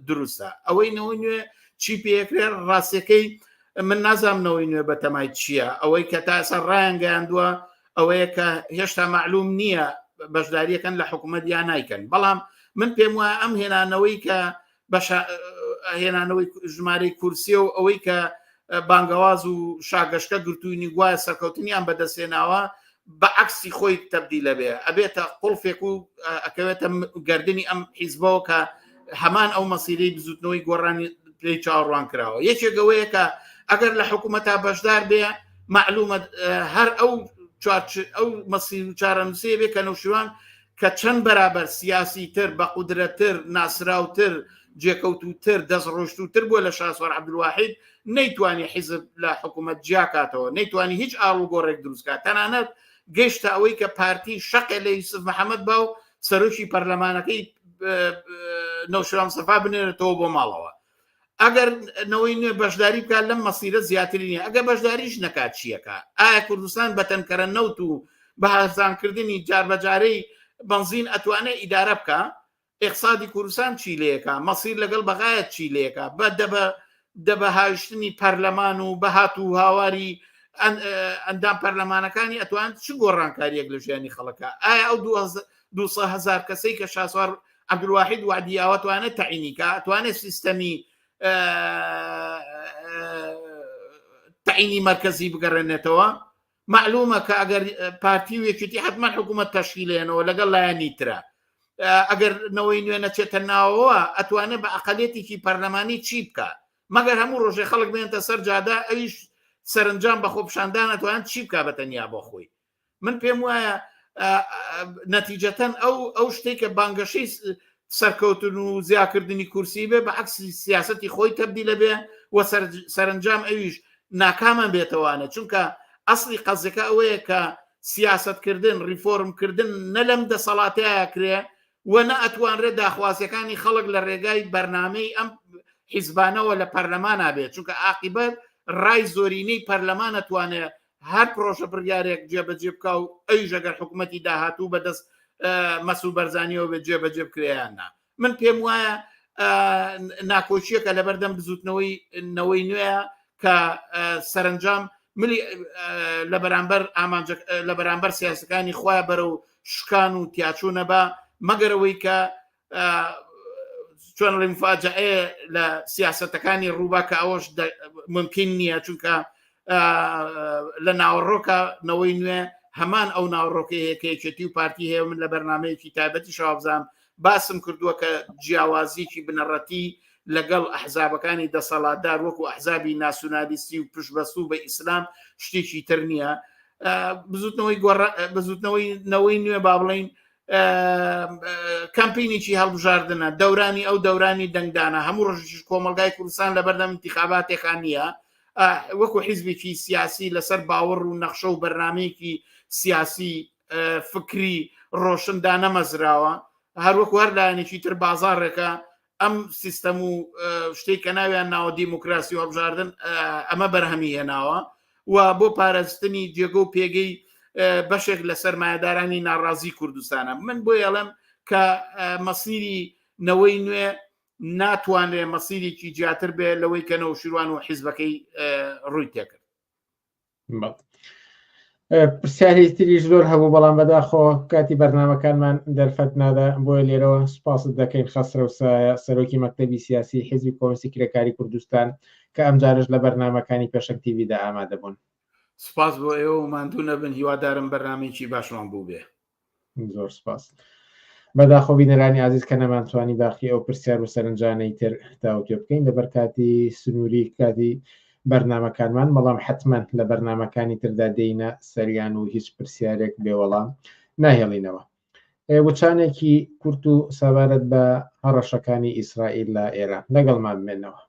دروستە ئەوەی نەوەی نوێ چی پێکرێ ڕاستەکەی من نازانمنەوەی نوێ بەتەمای چییە ئەوەی کە تا ئێستا ڕایانگەیاندووە ئەوەیە کە هێشتا معلوم نییە بەشداریەکەن لە حکوومەت یا نایکەن بەڵام من پێم وایە ئەم هێنانەوەی کە بەشە هێنانەوەی ژمارەی کورسیە و ئەوەی کە بانگەواز و شاگەشکە گرتووینی گوایە سەرکەوتنیان بەدەستێناوە بە عەکسی خۆی تەبدیلە بێ ئەبێتە قوڵفێک و ئەکەوێتە گردنی ئەم حیزبەوە کە هەمان ئەو مەسیرەی بزوتنەوەی گۆڕانی پێی چاوەڕوان کراوە یەکێک ئەوەیە کە ئەگەر لە حکوومەتا بەشدار بێ معلومە هەر ئەو ئەو مەسیر و چارەنووسەیە بێ کە نەوشیروان کە چەند بەرابەر سیاسی تر بە قودرەتر ناسراوتر جێکەوتووتر دەستڕۆشتووتر بووە لە شاسوار عەبدولواحید نەیتوانی حیزب لە حکوومەت جیاکاتەوە نەیتوانی هیچ ئاڵوگۆڕێک دروستکات تەنانەت گەیشتە ئەوەی کە پارتی شەقێ لە یوسف محەممەد با و سەرۆکی پەرلەمانەکەی نەوشیروان مستەفا بنێرێتەوە بۆ ماڵەوە ئەگەر نەوەی نوێ بەشداری بکات لەم مەسیرە زیاتری نیە ئەگەر بەشداریش نەکات چیەکە ئایا کوردستان بە تەنکەرە نەوت و بە هەرزانکردنی جاربەجارەی بەنزین ئەتوانێت ئیدارە بکە ئیقسادی کوردستان چی لەکە مەسیر لەگەڵ بەغایەت چی لەکە بە دەبە دەبە هاویشتنی پەرلەمان و بەهات و هاواری ئەندام پەرلەمانەکانی ئەتوان چ گۆڕانکاریەک لە ژیانی خەڵەکە ئایا ئەو 200 هزار کەسەی کە شاسوار عەبدولواحید وەعدی یاوە توانێت تەعینی کا توانێت سیستەمی تەعینی مەرکەزی بگەڕێنێتەوە معلومە کە ئەگەر پارتی و یەکێتی حتمما حکوومەت تەشکیلێنەوە لەگەڵ لایەنی ترە ئەگەر نەوەی نوێ نەچێتە ناوەوە ئەتوانێت بە ئەقلیەتێکی پەرلەمانی چی بکە مەگەر هەموو ڕۆژێ خەڵک بێنتە سەر جادە ئەویش سەرنجام بە خۆپشاندان ئەتوان چی بکە بە تەنیا بۆ خۆی من پێم وایە نەتیجەتەن ئەو ئەو شتێک کە بانگەشەی سەرکەوتن و زیاکردنی کورسی بێ بە عکسی سیاستی خۆی تەبدیلە بێ و سەرنجام ئەویش ناکامە بێتەوانە چونکە ئەسلی قەزەکە ئەوەیە کە سیاستکردن ریفۆرمکردن نە لەم دەسەڵاتەیە کرێ و نە ئەتوانرێت داخوازیەکانی خەڵک لە ڕێگای بەرنامەی ئەم حیزبانەوە لە پەرلەمانا بێت چونکە عاقیبەت ڕای زۆرینەی پەرلەمان ئەتوانێت هەر پرۆژە بڕیارێک جێبەجێ بکا و ئەویش ئەگەر حکوومەتی داهاتوو بەدەست مەسعود بەرزانیەوە بێت جێبەجێ بکرێیان نا من پێم وایە ناکۆکیەکە لەبەردەم بزوتنەوەی نەوەی نوێیە کە سەرنجام ملی لە بەرامبەر ئامانج لە بەرامبەر سیاسەکانی خۆیان بەرەو شکان و تیاچوونە بە مەگەرەوەی کە چۆن ڵێ مفاجئەیە لە سیاسەتەکانی ڕووبا کە ئەوەش ممکن نییە چونکە لە ناوەڕۆکە نەوەی نوێ هەمان ئەو ناوەڕۆکەی هەیە کە یەکێتی و پارتی هەیە من لە بەرنمەیەکی تایبەتی شوابزان باسم کردووە کە جیاوازیکی بنەڕەتی لەگەڵ ئەحزابەکانی دەسەڵاتدار وەکو ئەحزابی ناسیونالیستی و پشتبەستوو بە ئیسلام شتێکی تر نییە بزوتنەوەی گۆڕ بزوتنەوەی نەوەی نوێ با بڵین کەمپینێکی هەڵبژاردنە دەورانی ئەو دەورانی دەنگدانە هەموو ڕژیش کۆمەلگای کوردستان لە بەردەم انتخاباتێکان نییە وەکو حیزبێکی سیاسی لەسەر باوەڕ و نەخشە و بەرنمەیەکی سیاسی فکری ڕۆشن دانەمەزراوە هەروەکو هەر لایەنێکی تر بازاڕێکە ئەم سیستەم و شتێک کە ناویان ناوە دیموکراسی و هەڵبژاردن ئەمە بەرهەمی هێناوە و بۆ پاراستنی جێگە و پێگەی بەشێک لە سەرمایەدارانی ناڕازی کوردستانە من بۆ ئەڵێم کە مەسیری نەوەی نوێ ناتوانرێ مەسیرێکی جیاتر بێ لەوەی کە نەوشیروان و حیزبەکەی ڕووی تێکرد پرسیاری تریش زۆر هەبوو بەڵام بەداخۆ کاتی بەرنمەکانمان دەرفەت نادا بۆیە لێرەوە سوپاست دەکەین خەسرەو سایە سەرۆکی مەکتەبی سیاسی حیزبی کۆمۆنیستی کرێکاری کوردستان کە ئەمجارەش لە بەرنمەکانی پێشەنگ تیڤیدا ئامادە بوون. سوپاس بۆ ئێوە و ماندوو نەبن هیوادارم بەرنامەیەکی باشمان بووبێ. زۆر سپاس. بەداخۆ بینەرانی ئازیز کە نەمانتوانی باقی ئەو پرسیار و سەرنجانەی تر تاوتوێ بکەین لەبەر کاتی سنووری کاتی بەرنمەکانمان بەڵام حتمما لە بەرنمەکانی تردا دێینە سەریان و هیچ پرسیارێک بێ وەڵام ناهێڵینەوە. وچانێکی کورت و سەبارەت بە هەڕەشەکانی ئیسرائیل لە ئێران لەگەڵمان بمێنەوە.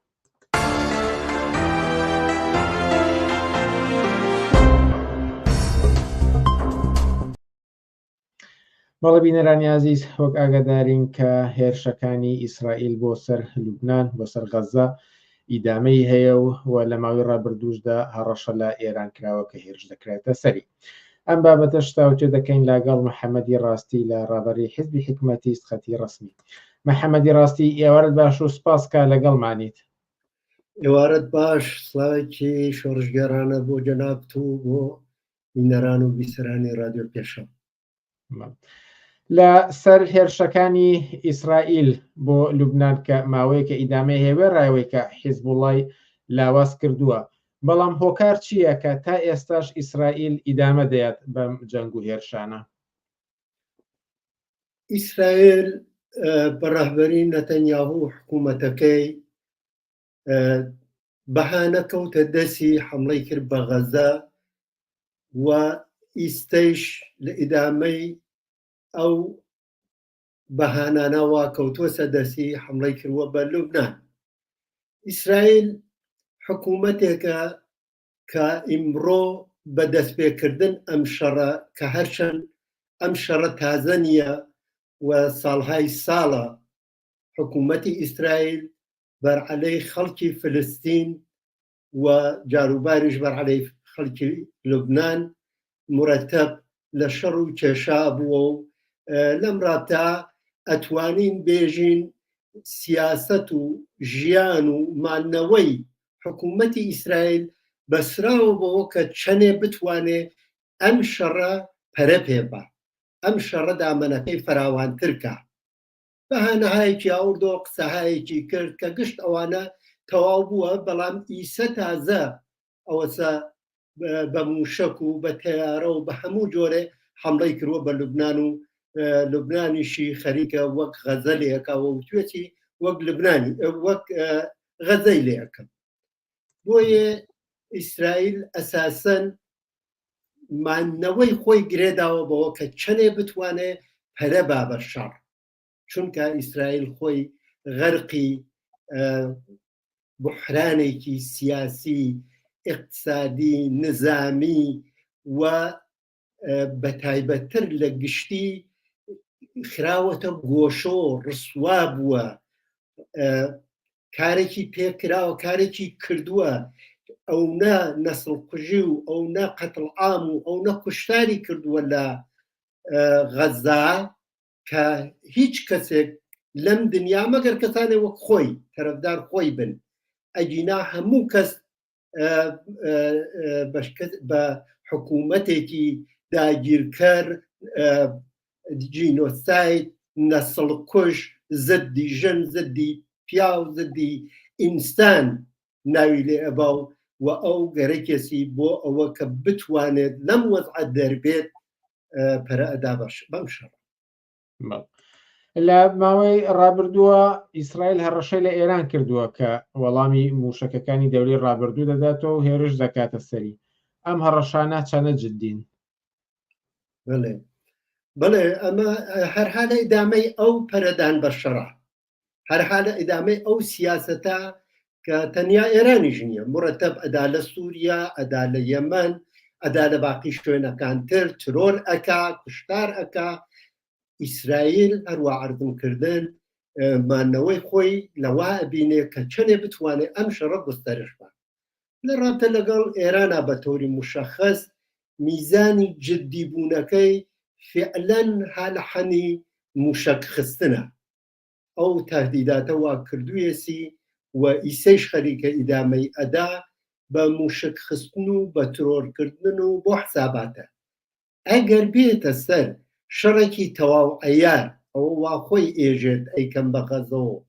بەڵێ بینەرانی ئازیز وەک ئاگادارین کە هێرشەکانی ئیسرائیل بۆ سەر لوبناان بۆ سەر غەزە ئیدامەی هەیە و و لە ماوەی ڕابردووشدا هەڕەشە لە ئێران کراوە کە هێرش دەکرێتە سەری ئەم بابەتەش تاوتوێ دەکەین لاگەڵ محەممەدی ڕاستی لە ڕابەری حزبی حکومەتی خەتی ڕسمی محەممەدی ڕاستی ئێوارت باش و سپاس کە لەگەڵمانیت ئێوارت باش سڵاوێکی شۆڕشگێڕانە بۆ جەنابت و بۆ بینەران و بیسەرانی رادیۆ پێشەو. لە سەر هێرشەکانی ئیسرائیل بۆ لوبناان کە ماوەیەکە ئیدامەی هەیە وێڕایەوەی کە حیزبوڵای لاواز کردووە بەڵام هۆکار چییە کە تا ئێستاش ئیسرائیل ئیدامە دەیات بەم جەنگ و هێرشانە؟ ئیسرائیل بە ڕەهبەری نەتەنیاهو و حکوومەتەکەی بەهانە کەوتە دەستی حەمڵەی کرد بە غەزە و ئیستەیش لە ئیدامەی ئەو بەهانانە وا کەوتووەسە دەستی حەمڵەی کردووە بە لوبناان. ئیسرائیل حکوومەتێکە کە ئیمڕۆ بە دەستپێکردن ئەم شەڕە کە هەرچەند ئەم شەڕە تازە نییە و ساڵهای ساڵە حکوومەتی ئیسرائیل بەرعەلەی خەڵکی فلستین و جاروباریش بەرعەلەی خەڵکی لوبناان مرەتەب لە شەڕ و کێشا بووە و لەم ڕابتا ئەتوانین بێژین سیاسەت و ژیان و مانەوەی حکوومەتی ئیسرائیل بەسراوە بەوە کە چەنێ بتوانێ ئەم شەڕە پەرە پێ با، ئەم شەڕە دامەنەکەی فراوانتر کا. بەهانەهایەکی ئاوردەوە قسەهایەکی کرد کە گشت ئەوانە تەواو بووە، بەڵام ئیسە تازە ئەوەسە بە مووشەک و بە تەیارە و بە هەموو جۆرێ حەمڵەی کردووە بە لوبناان و لوبنانیشی خەریکە وەک غەزە لێکاوە و توێتی وەک لبنانی وەک غەزەی لێ ئەکەم بۆیە ئیسرائیل ئەساسەن مانەوەی خۆی گرێداوە بەوە کە چەنێ بتوانێ پەرە با بە شەڕ چونکە ئیسرائیل خۆی غەرقی بحرانێکی سیاسی اقتصادی نظامی و بە تایبەتتر لە گشتی خراوەتە گۆشۆ ڕسوا بووە کارێکی پێکراوە کارێکی کردووە ئەو نە نەسڵ کوژی و ئەو نە قەتڵ عام و ئەو نە کوشتاری کردووە لە غەزا کە هیچ کەسێک لەم دنیا مەگەر کەسانێ وەک خۆی تەرەفدار خۆی بن ئەگینا هەموو کەس بە حکوومەتێکی داگیرکەر جینۆساید نەسڵکوژ زدی ژن زدی پیاو زدی ئینسان ناوی لێ ئەبا و و ئەو گەرەکێسی بۆ ئەوە کە بتوانێت لەم وەزعە دەربێت پەرە ئەدا بەم شەڕە. لە ماوەی ڕابردووە ئیسرائیل هەڕەشەی لە ئێران کردووە کە وەڵامی مووشەکەکانی دەوری ڕابردوو دەداتەوە و هێرش دەکاتە سەری. ئەم هەڕەشانە چەنە جددین؟ بەڵێ بەڵێ ئەمە هەرها لە ئیدامەی ئەو پەرەدان بە شەڕە هەرها لە ئیدامەی ئەو سیاسەتە کە تەنیا ئێرانیش نییە مرەتەب ئەدا لە سووریا ئەدا لە یەمەن ئەدا لە باقی شوێنەکانتر ترۆر ئەکا کوشتار ئەکا ئیسرائیل هەروە عەرزم کردن مانەوەی خۆی لەوا ئەبینێ کە چەنێ بتوانێت ئەم شەڕە گوستەرش بە لە ڕابتە لەگەڵ ئێرانا بە تۆری مشەخەس میزانی جدی بوونەکەی فعلەن هالەحەنی موشەک خستنە ئەو تەهدیداتە وا کردوویەسی و ئیسەیش خەریکە ئیدامەی ئەدا بە موشک خستن و بە ترۆر کردن و بۆ حساباتە ئەگەر بێتە سەر شەڕێکی تەواو عەیار ئەوە وا خۆی ئێژێت ئەیکەم بە غەزەوە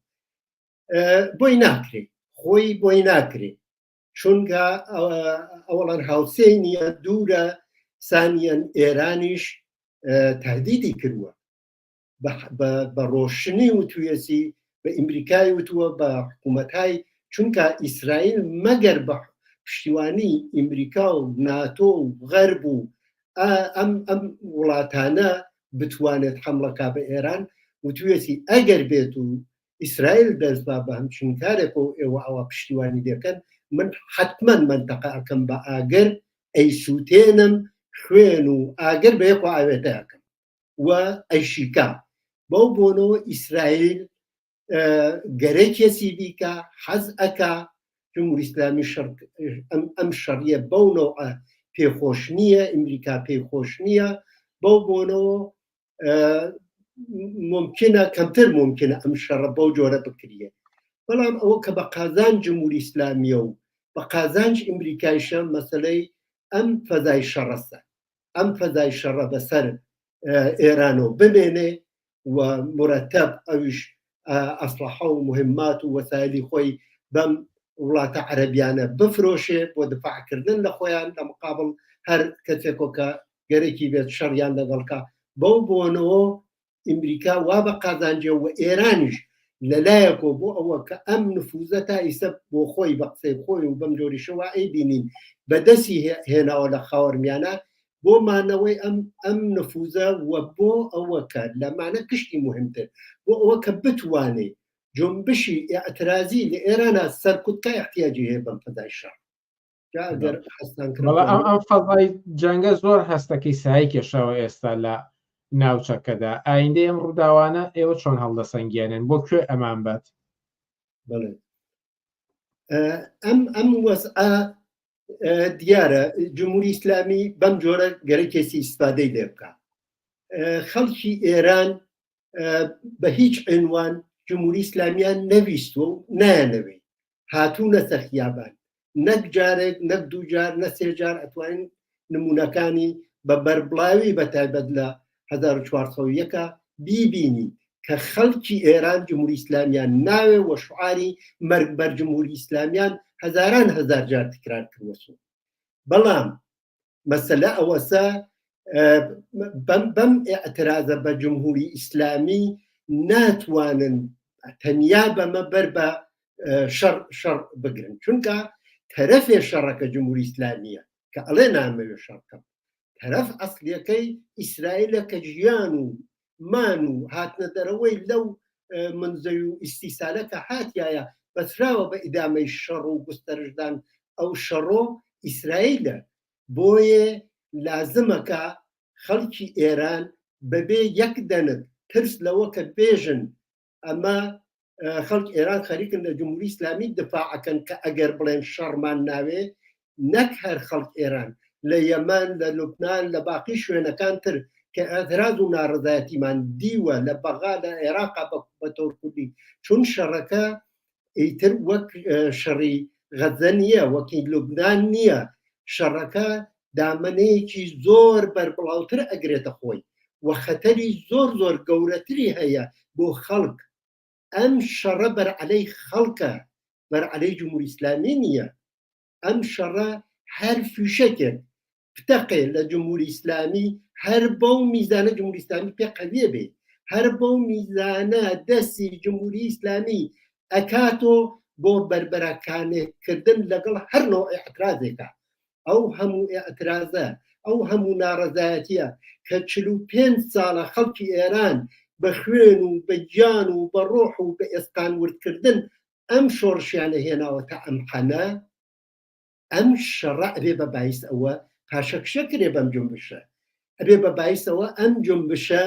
بۆی ناکرێ خۆی بۆی ناکرێ چونکە ئەوەڵەن هاوسێی نییە دوورە سانیەن ئێرانیش تهدیدی کردووە بە ڕۆشنی وتویەسی بە ئەمریکای وتووە بە حکوومەتهای چونکە ئیسرائیل مەگەر بە پشتیوانی ئەمریکا و ناتۆ و غەرب و ئەم ئەم وڵاتانە بتوانێت حملەکە بە ئێران وتویەتی ئەگەر بێت و ئیسرائیل دەست با بە هەمچین کارێک و ئێوە ئەوە پشتیوانی دەکەن من حتمما منتەقە ئەەکەم بە ئاگر ئەیسووتێنم خوێن و ئاگر بە یەکۆ ئاوێتە ئەەکەم و ئەیشیکا بەو بۆنەوە ئیسرائیل گەرەکێسی بیکا حەز ئەکا جمهوری ئیسلامی شەڕ ئەم شەڕیە بەو نەوعە پێخۆش نییە ئەمریکا پێی خۆش نییە بەو بۆنەوە ممکنە کەمتر ممکنە ئەم شەڕە بەو جۆرە بکریە بەڵام ئەوە کە بە قازانج جمهوری ئیسلامیە و بە قازانج ئەمریکایشە مەسلەی ئەم فەزای شەڕەسە ئەم فەزای شەڕە بەسەر ئێرانەوە بمێنێ و مرەتەب ئەویش ئەسلحە و مهمات و وەسایلی خۆی بەم وڵاتە عەرەبیانە بفرۆشێ بۆ دفاعکردن لە خۆیان لە مقابل هەر کەسێکۆ کە گەرەکی بێت شەڕیان لەگەڵکە بەو بۆنەوە ئیمریکا وا بە قازانجە و ئێرانیش لەلایەکەوە بۆ ئەوە کە ئەم نفوزە تا ئیسە بۆ خۆی بە قسەی خۆی و بەم جۆریشەوە ئەیبینین بەدەستی هێناوە لە خاوەرمیانە بۆ مانەوەی ئەم ئەم نفوزە و بۆ ئەوە کە لەمانە گشتی مهمتر بۆ ئەوە کە بتوانێ جنبشی ئیعترازی لە ئێرانە سەرکوتکە احتیاجی هەیە بەم فەزای شەڕ ئەم فەزای جەنگە زۆر هەستەکەی سای کێشاوە ئێستا لە ناوچەکەدا ئایندەی ئەم ڕووداوانە ئێوە چۆن هەڵدەسەنگێنن بۆ کوێ ئەمان بات بەڵێ ئەم ئەم وەزعە دیارە جمهوری ئیسلامی بەم جۆرە گەرەکێسی ئیسفادەی لێ بکە خەڵکی ئێران بە هیچ عنوان جمهوری ئیسلامیان نەویستوە و نایانەوێ هاتوونەتە خیابان نەک جارێک نەک دوو جار نە سێ جار ئەتوانین نمونەکانی بە بەربڵاوی بە تایبەت لە 1401 بیبینی کە خەڵکی ئێران جمهوری ئیسلامیان ناوێ و شعاری مەرگ بەر جمهوری ئیسلامیان هەزاران هەزار جار تکرار کردوەسۆ بەڵام مەسەلە ئەوەسە بەم بەم ئیعترازە بە جمهوری ئیسلامی ناتوانن تەنیا بەمە بەر بە شەڕ شەڕ بگرن چونکە تەرەفێ شەڕەکە جمهوری ئیسلامیە کە ئەڵێ نامەوێ شەڕ بکەم تەرەف ئەسلیەکەی ئیسرائیلە کە ژیان و مان و هاتنە دەرەوەی لەو منزەوی و ئیستیسالە کە هاتیایە بەسراوە بە ئیدامەی شەڕ و گوستەرشدان ئەو شەڕۆ ئیسرائیلە بۆیێ لازمە کە خەڵکی ئێران بەبێ یەک دەنک ترس لەوە کە بێژن ئەمە خەڵک ئێران خەریکن لە جمهوری ئیسلامی دفاع ئەکەن کە ئەگەر بڵێن شەڕمان ناوێ نەک هەر خەڵک ئێران لە یەمەن لە لوبناان لە باقی شوێنەکان تر کە ئەتراز و ناڕزایەتیمان دیوە لە بەغا لە عێراقا بە تۆرکوردی چون شەڕەکە ئیتر وەک شەڕی غەزە نییە وەکی لوبناان نییە شەڕەکە دامەنەیەکی زۆر بەربڵاوتر ئەگرێتە خۆی و خەتەری زۆر زۆر گەورەتری هەیە بۆ خەڵک ئەم شەڕە بەرعەلەی خەڵکە بەرعەلەی جمهوری ئیسلامی نییە ئەم شەڕە هەر فیشەکێک بتەقێ لە جمهوری ئیسلامی هەر بەو میزانە جمهوری ئیسلامی پێ قەویە بێ هەر بەو میزانە دەستی جمهوری ئیسلامی ئەکاتۆ بۆ بەربەرەکانێکردن لەگەڵ هەر نوع ئیعترازێکە ئەو هەموو ئیعترازە ئەو هەموو ناڕەزایەتیە کە 45 ساڵە خەڵکی ئێران بە خوێن و بە گیان و بە ڕۆح و بە ئێسقان وردکردن ئەم شۆڕشیانە هێناوە تا ئەم حەلە ئەم شەڕە ئەبێ بە بایس ئەوە پاشەکشە کرێ بەم جنبشە ئەبێ بە بایسەوە ئەم جنبشە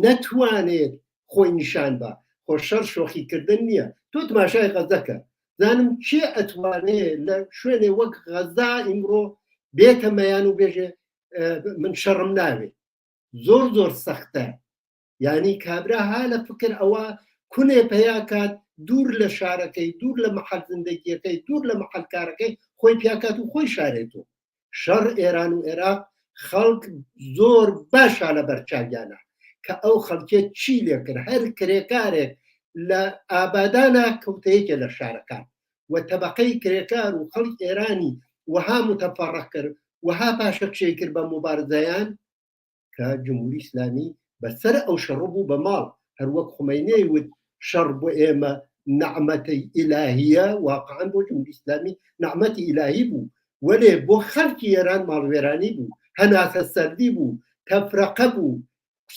نەتوانێت خۆی نیشان بە خۆ شەڕ شۆخیکردن نییە تۆ تماشای غەزەکە زانم کێ ئەتوانێ لە شوێنێ وەک غەزا ئیمڕۆ بێتە مەیان و بێژێ من شەڕم ناوێ زۆر زۆر سەختە یانی کابرا ها لە فکر ئەوە کونێ پەیا کات دوور لە شارەکەی دوور لە محل زندگیەکەی دوور لە محل کارەکەی خۆی پیاکات و خۆی شارێتەوە شەڕ ئێران و عێراق خەڵک زۆر باشە لە بەرچاویانە کە ئەو خەڵکێ چی لێکرد هەر کرێکارێک لە ئابادانە کەوتەیەکێ لە شارەکان و تەبقەی کرێکار و خەڵک ئێرانی وەها متەفەڕق کرد وەها پاشەکشەی کرد بە مبارزەیان کە جمهوری ئیسلامی بەسەر ئەو شەڕ بوو بە ماڵ هەروەک خومەینی وت شەڕ بۆ ئێمە نەعمەتی ئیلاهیە واقعا بۆ جمهوری ئیسلامی نەعمەتی ئیلاهی بوو وەلێ بۆ خەڵکی ئێران ماڵوێرانی بوو هەناسە سەردی بوو تەفرەقە بوو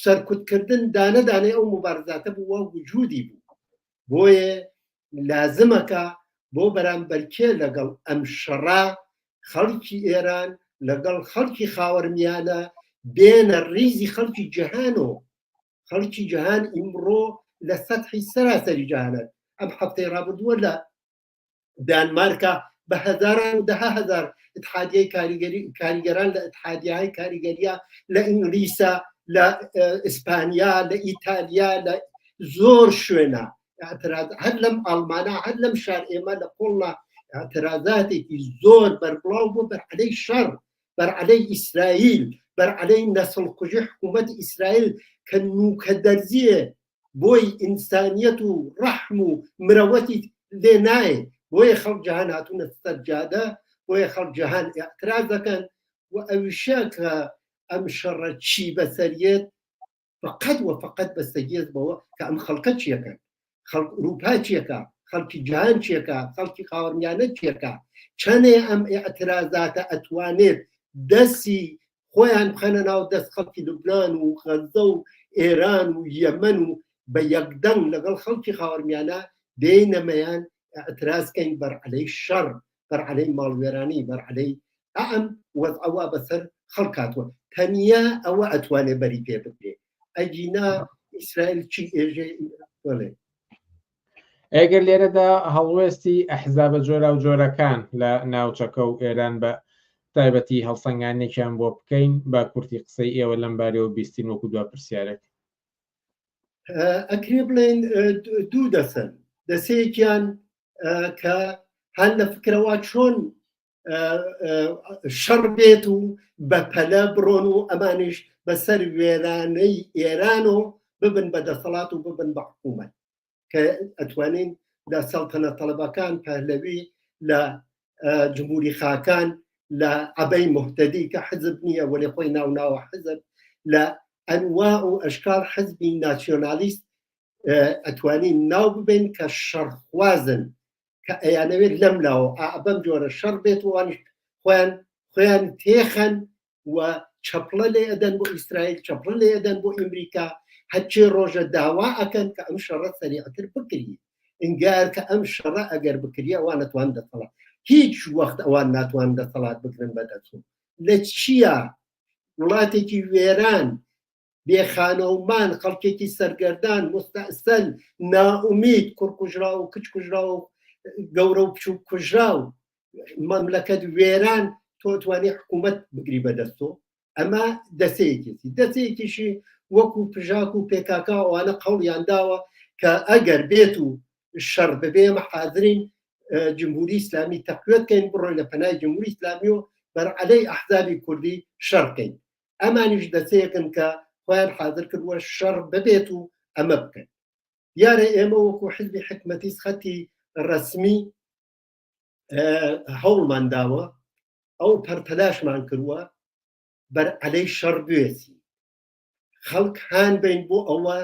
سەرکوتکردن دانە دانەی ئەو مبارزاتە بوو وە وجودی بوو بۆیە لازمەکە بۆ بەرامبەرکێ لەگەڵ ئەم شەڕە خەڵکی ئێران لەگەڵ خەڵکی خاوەرمیانە بێنە ڕیزی خەڵکی جیهانەوە خەڵکی جیهان ئیمڕۆ لە سەتحی سەراسەری جیهانە ئەم هەفتەی ڕابردووە لە دانمارکا بە هەزاران و دەها هەزار اتحادیەی کاریگەری کاریگەران لە اتحادیای کاریگەریە لە ئینگلیسا لە ئیسپانیا لە ئیتالیا لە زۆر شوێنە اعتراض هەر لەم ئەڵمانە هەر لەم شار ئێمە لە قۆڵنا اعتراضاتێکی زۆر بەربڵاو بۆ بەرعەلەی شەڕ بەرعەلەی ئیسرائیل. بەرعەلەی نەسڵکوژی حکوومەت ئیسرائیل کە نوکە دەرزیە بۆی ئینسانیەت و ڕەحم و مرەوەتی لێ نایێ بۆیە خەڵک جەهان هاتوونە سەر جادە بۆیە خەڵک جەهان ئیعتراز دەکەن و ئەویشە کە ئەم شەڕە چی بەسەریەت فقط و فقط بەستەگیەت بەوە کە ئەم خەڵکە چیەکەن خەڵک ئوروپا چیەکە خەڵکی جیهان چیەکە خەڵکی خاوەرمیانە چیەکە چەنێ ئەم ئیعترازاتە ئەتوانێت دەستی خۆیان بخەنە ناو دەست خەڵکی لوبناان و غەزە و ئێران و یەمەن و بە یەکدەنگ لەگەڵ خەڵکی خاوەرمیانە بێینەمەیان ئەتراز کەین بەرعەلەی شەڕ بەرعەلەی ماڵوێرانی بەرعەلەی ئەم وەزعەوە بەسەر خەڵک هاتووە تەنیا ئەوە ئەتوانێ بەری پێ بگرێ ئەگینا ئیسرائیل چی ئێژێ بڵێ ئەگەر لێرەدا هەڵوێستی ئەحزابە جۆراوجۆرەکان لە ناوچەکە و ئێران بە تایبەتی هەڵسەنگانێکیان بۆ بکەین بە کورتی قسەی ئێوە لەم بارەوە بیستین وەکو دوا پرسیارێک. ئەکرێ بڵێن دوو دەسەن دەسەیەکیان کە هەن لە فکرەوە چۆن شەڕ بێت و بە پەلە بڕۆن و ئەمانیش بەسەر وێرانەی ئێران و ببن بە دەسەڵات و ببن بە حکوومەت کە ئەتوانین لە سەڵتەنە تەڵەبەکان پەهلەوی لە جمهوری خاکان لە عەبەی مهتەدی کە حزب نییە وەلێ خۆی ناو ناوە حزب لە ئەنوا و ئەشکال حزبی ناسیۆنالیست ئەتوانین ناو ببین کە شەڕخوازن کە ئەیانەوێت لەم لاوە ئا بەم جۆرە شەڕ بێت و ئەوانیش خۆیان خۆیان تێخەن و چەپڵە لێ ئەدەن بۆ ئیسرائیل چەپڵە لێ ئەدەن بۆ ئەمریکا هەرچی ڕۆژە داوا ئەکەن کە ئەم شەڕە سەریعتر بکری ئینگار کە ئەم شەڕە ئەگەر بکری ئەوان نەتوان دەسەڵات هیچ وەخت ئەوان ناتوان دەسەڵات بگرن بەدەست لە چییە وڵاتێکی وێران بێ خانەومان، خەڵکێکی سەرگەردان، موستەئسەل، نائومید، کوڕ کوژراو و کچ کوژراو و گەورە و بچووک کوژراو، مەملەکەت وێران، تۆ توانی حکوومەت بگری بەدەستۆ؟ ئەمە دەسەیەکێتی. دەسەیەکیشی وەکو پژاک و پێکاکا ئەوانە قەوڵیان داوە کە ئەگەر بێت و شەڕ ببێ ئێمە حازرین جمهوری ئیسلامی تەقویەت کەین، بڕۆینە پەنای جمهوری ئیسلامی و بەرعەلەی ئەحزابی کوردی شەڕ کەین. ئەمانیش دەسەیەکن کە خۆیان حازر کردووە شەڕ ببێت و ئەمە بکەن. دیارە ئێمە وەکو حزبی حکمەتیست خەتی ڕەسمی هەوڵمان داوە ئەو پەرتەلاشمان کردووە بەر عەلەی شەڕ بوێسی خەڵک هان بین بۆ ئەوە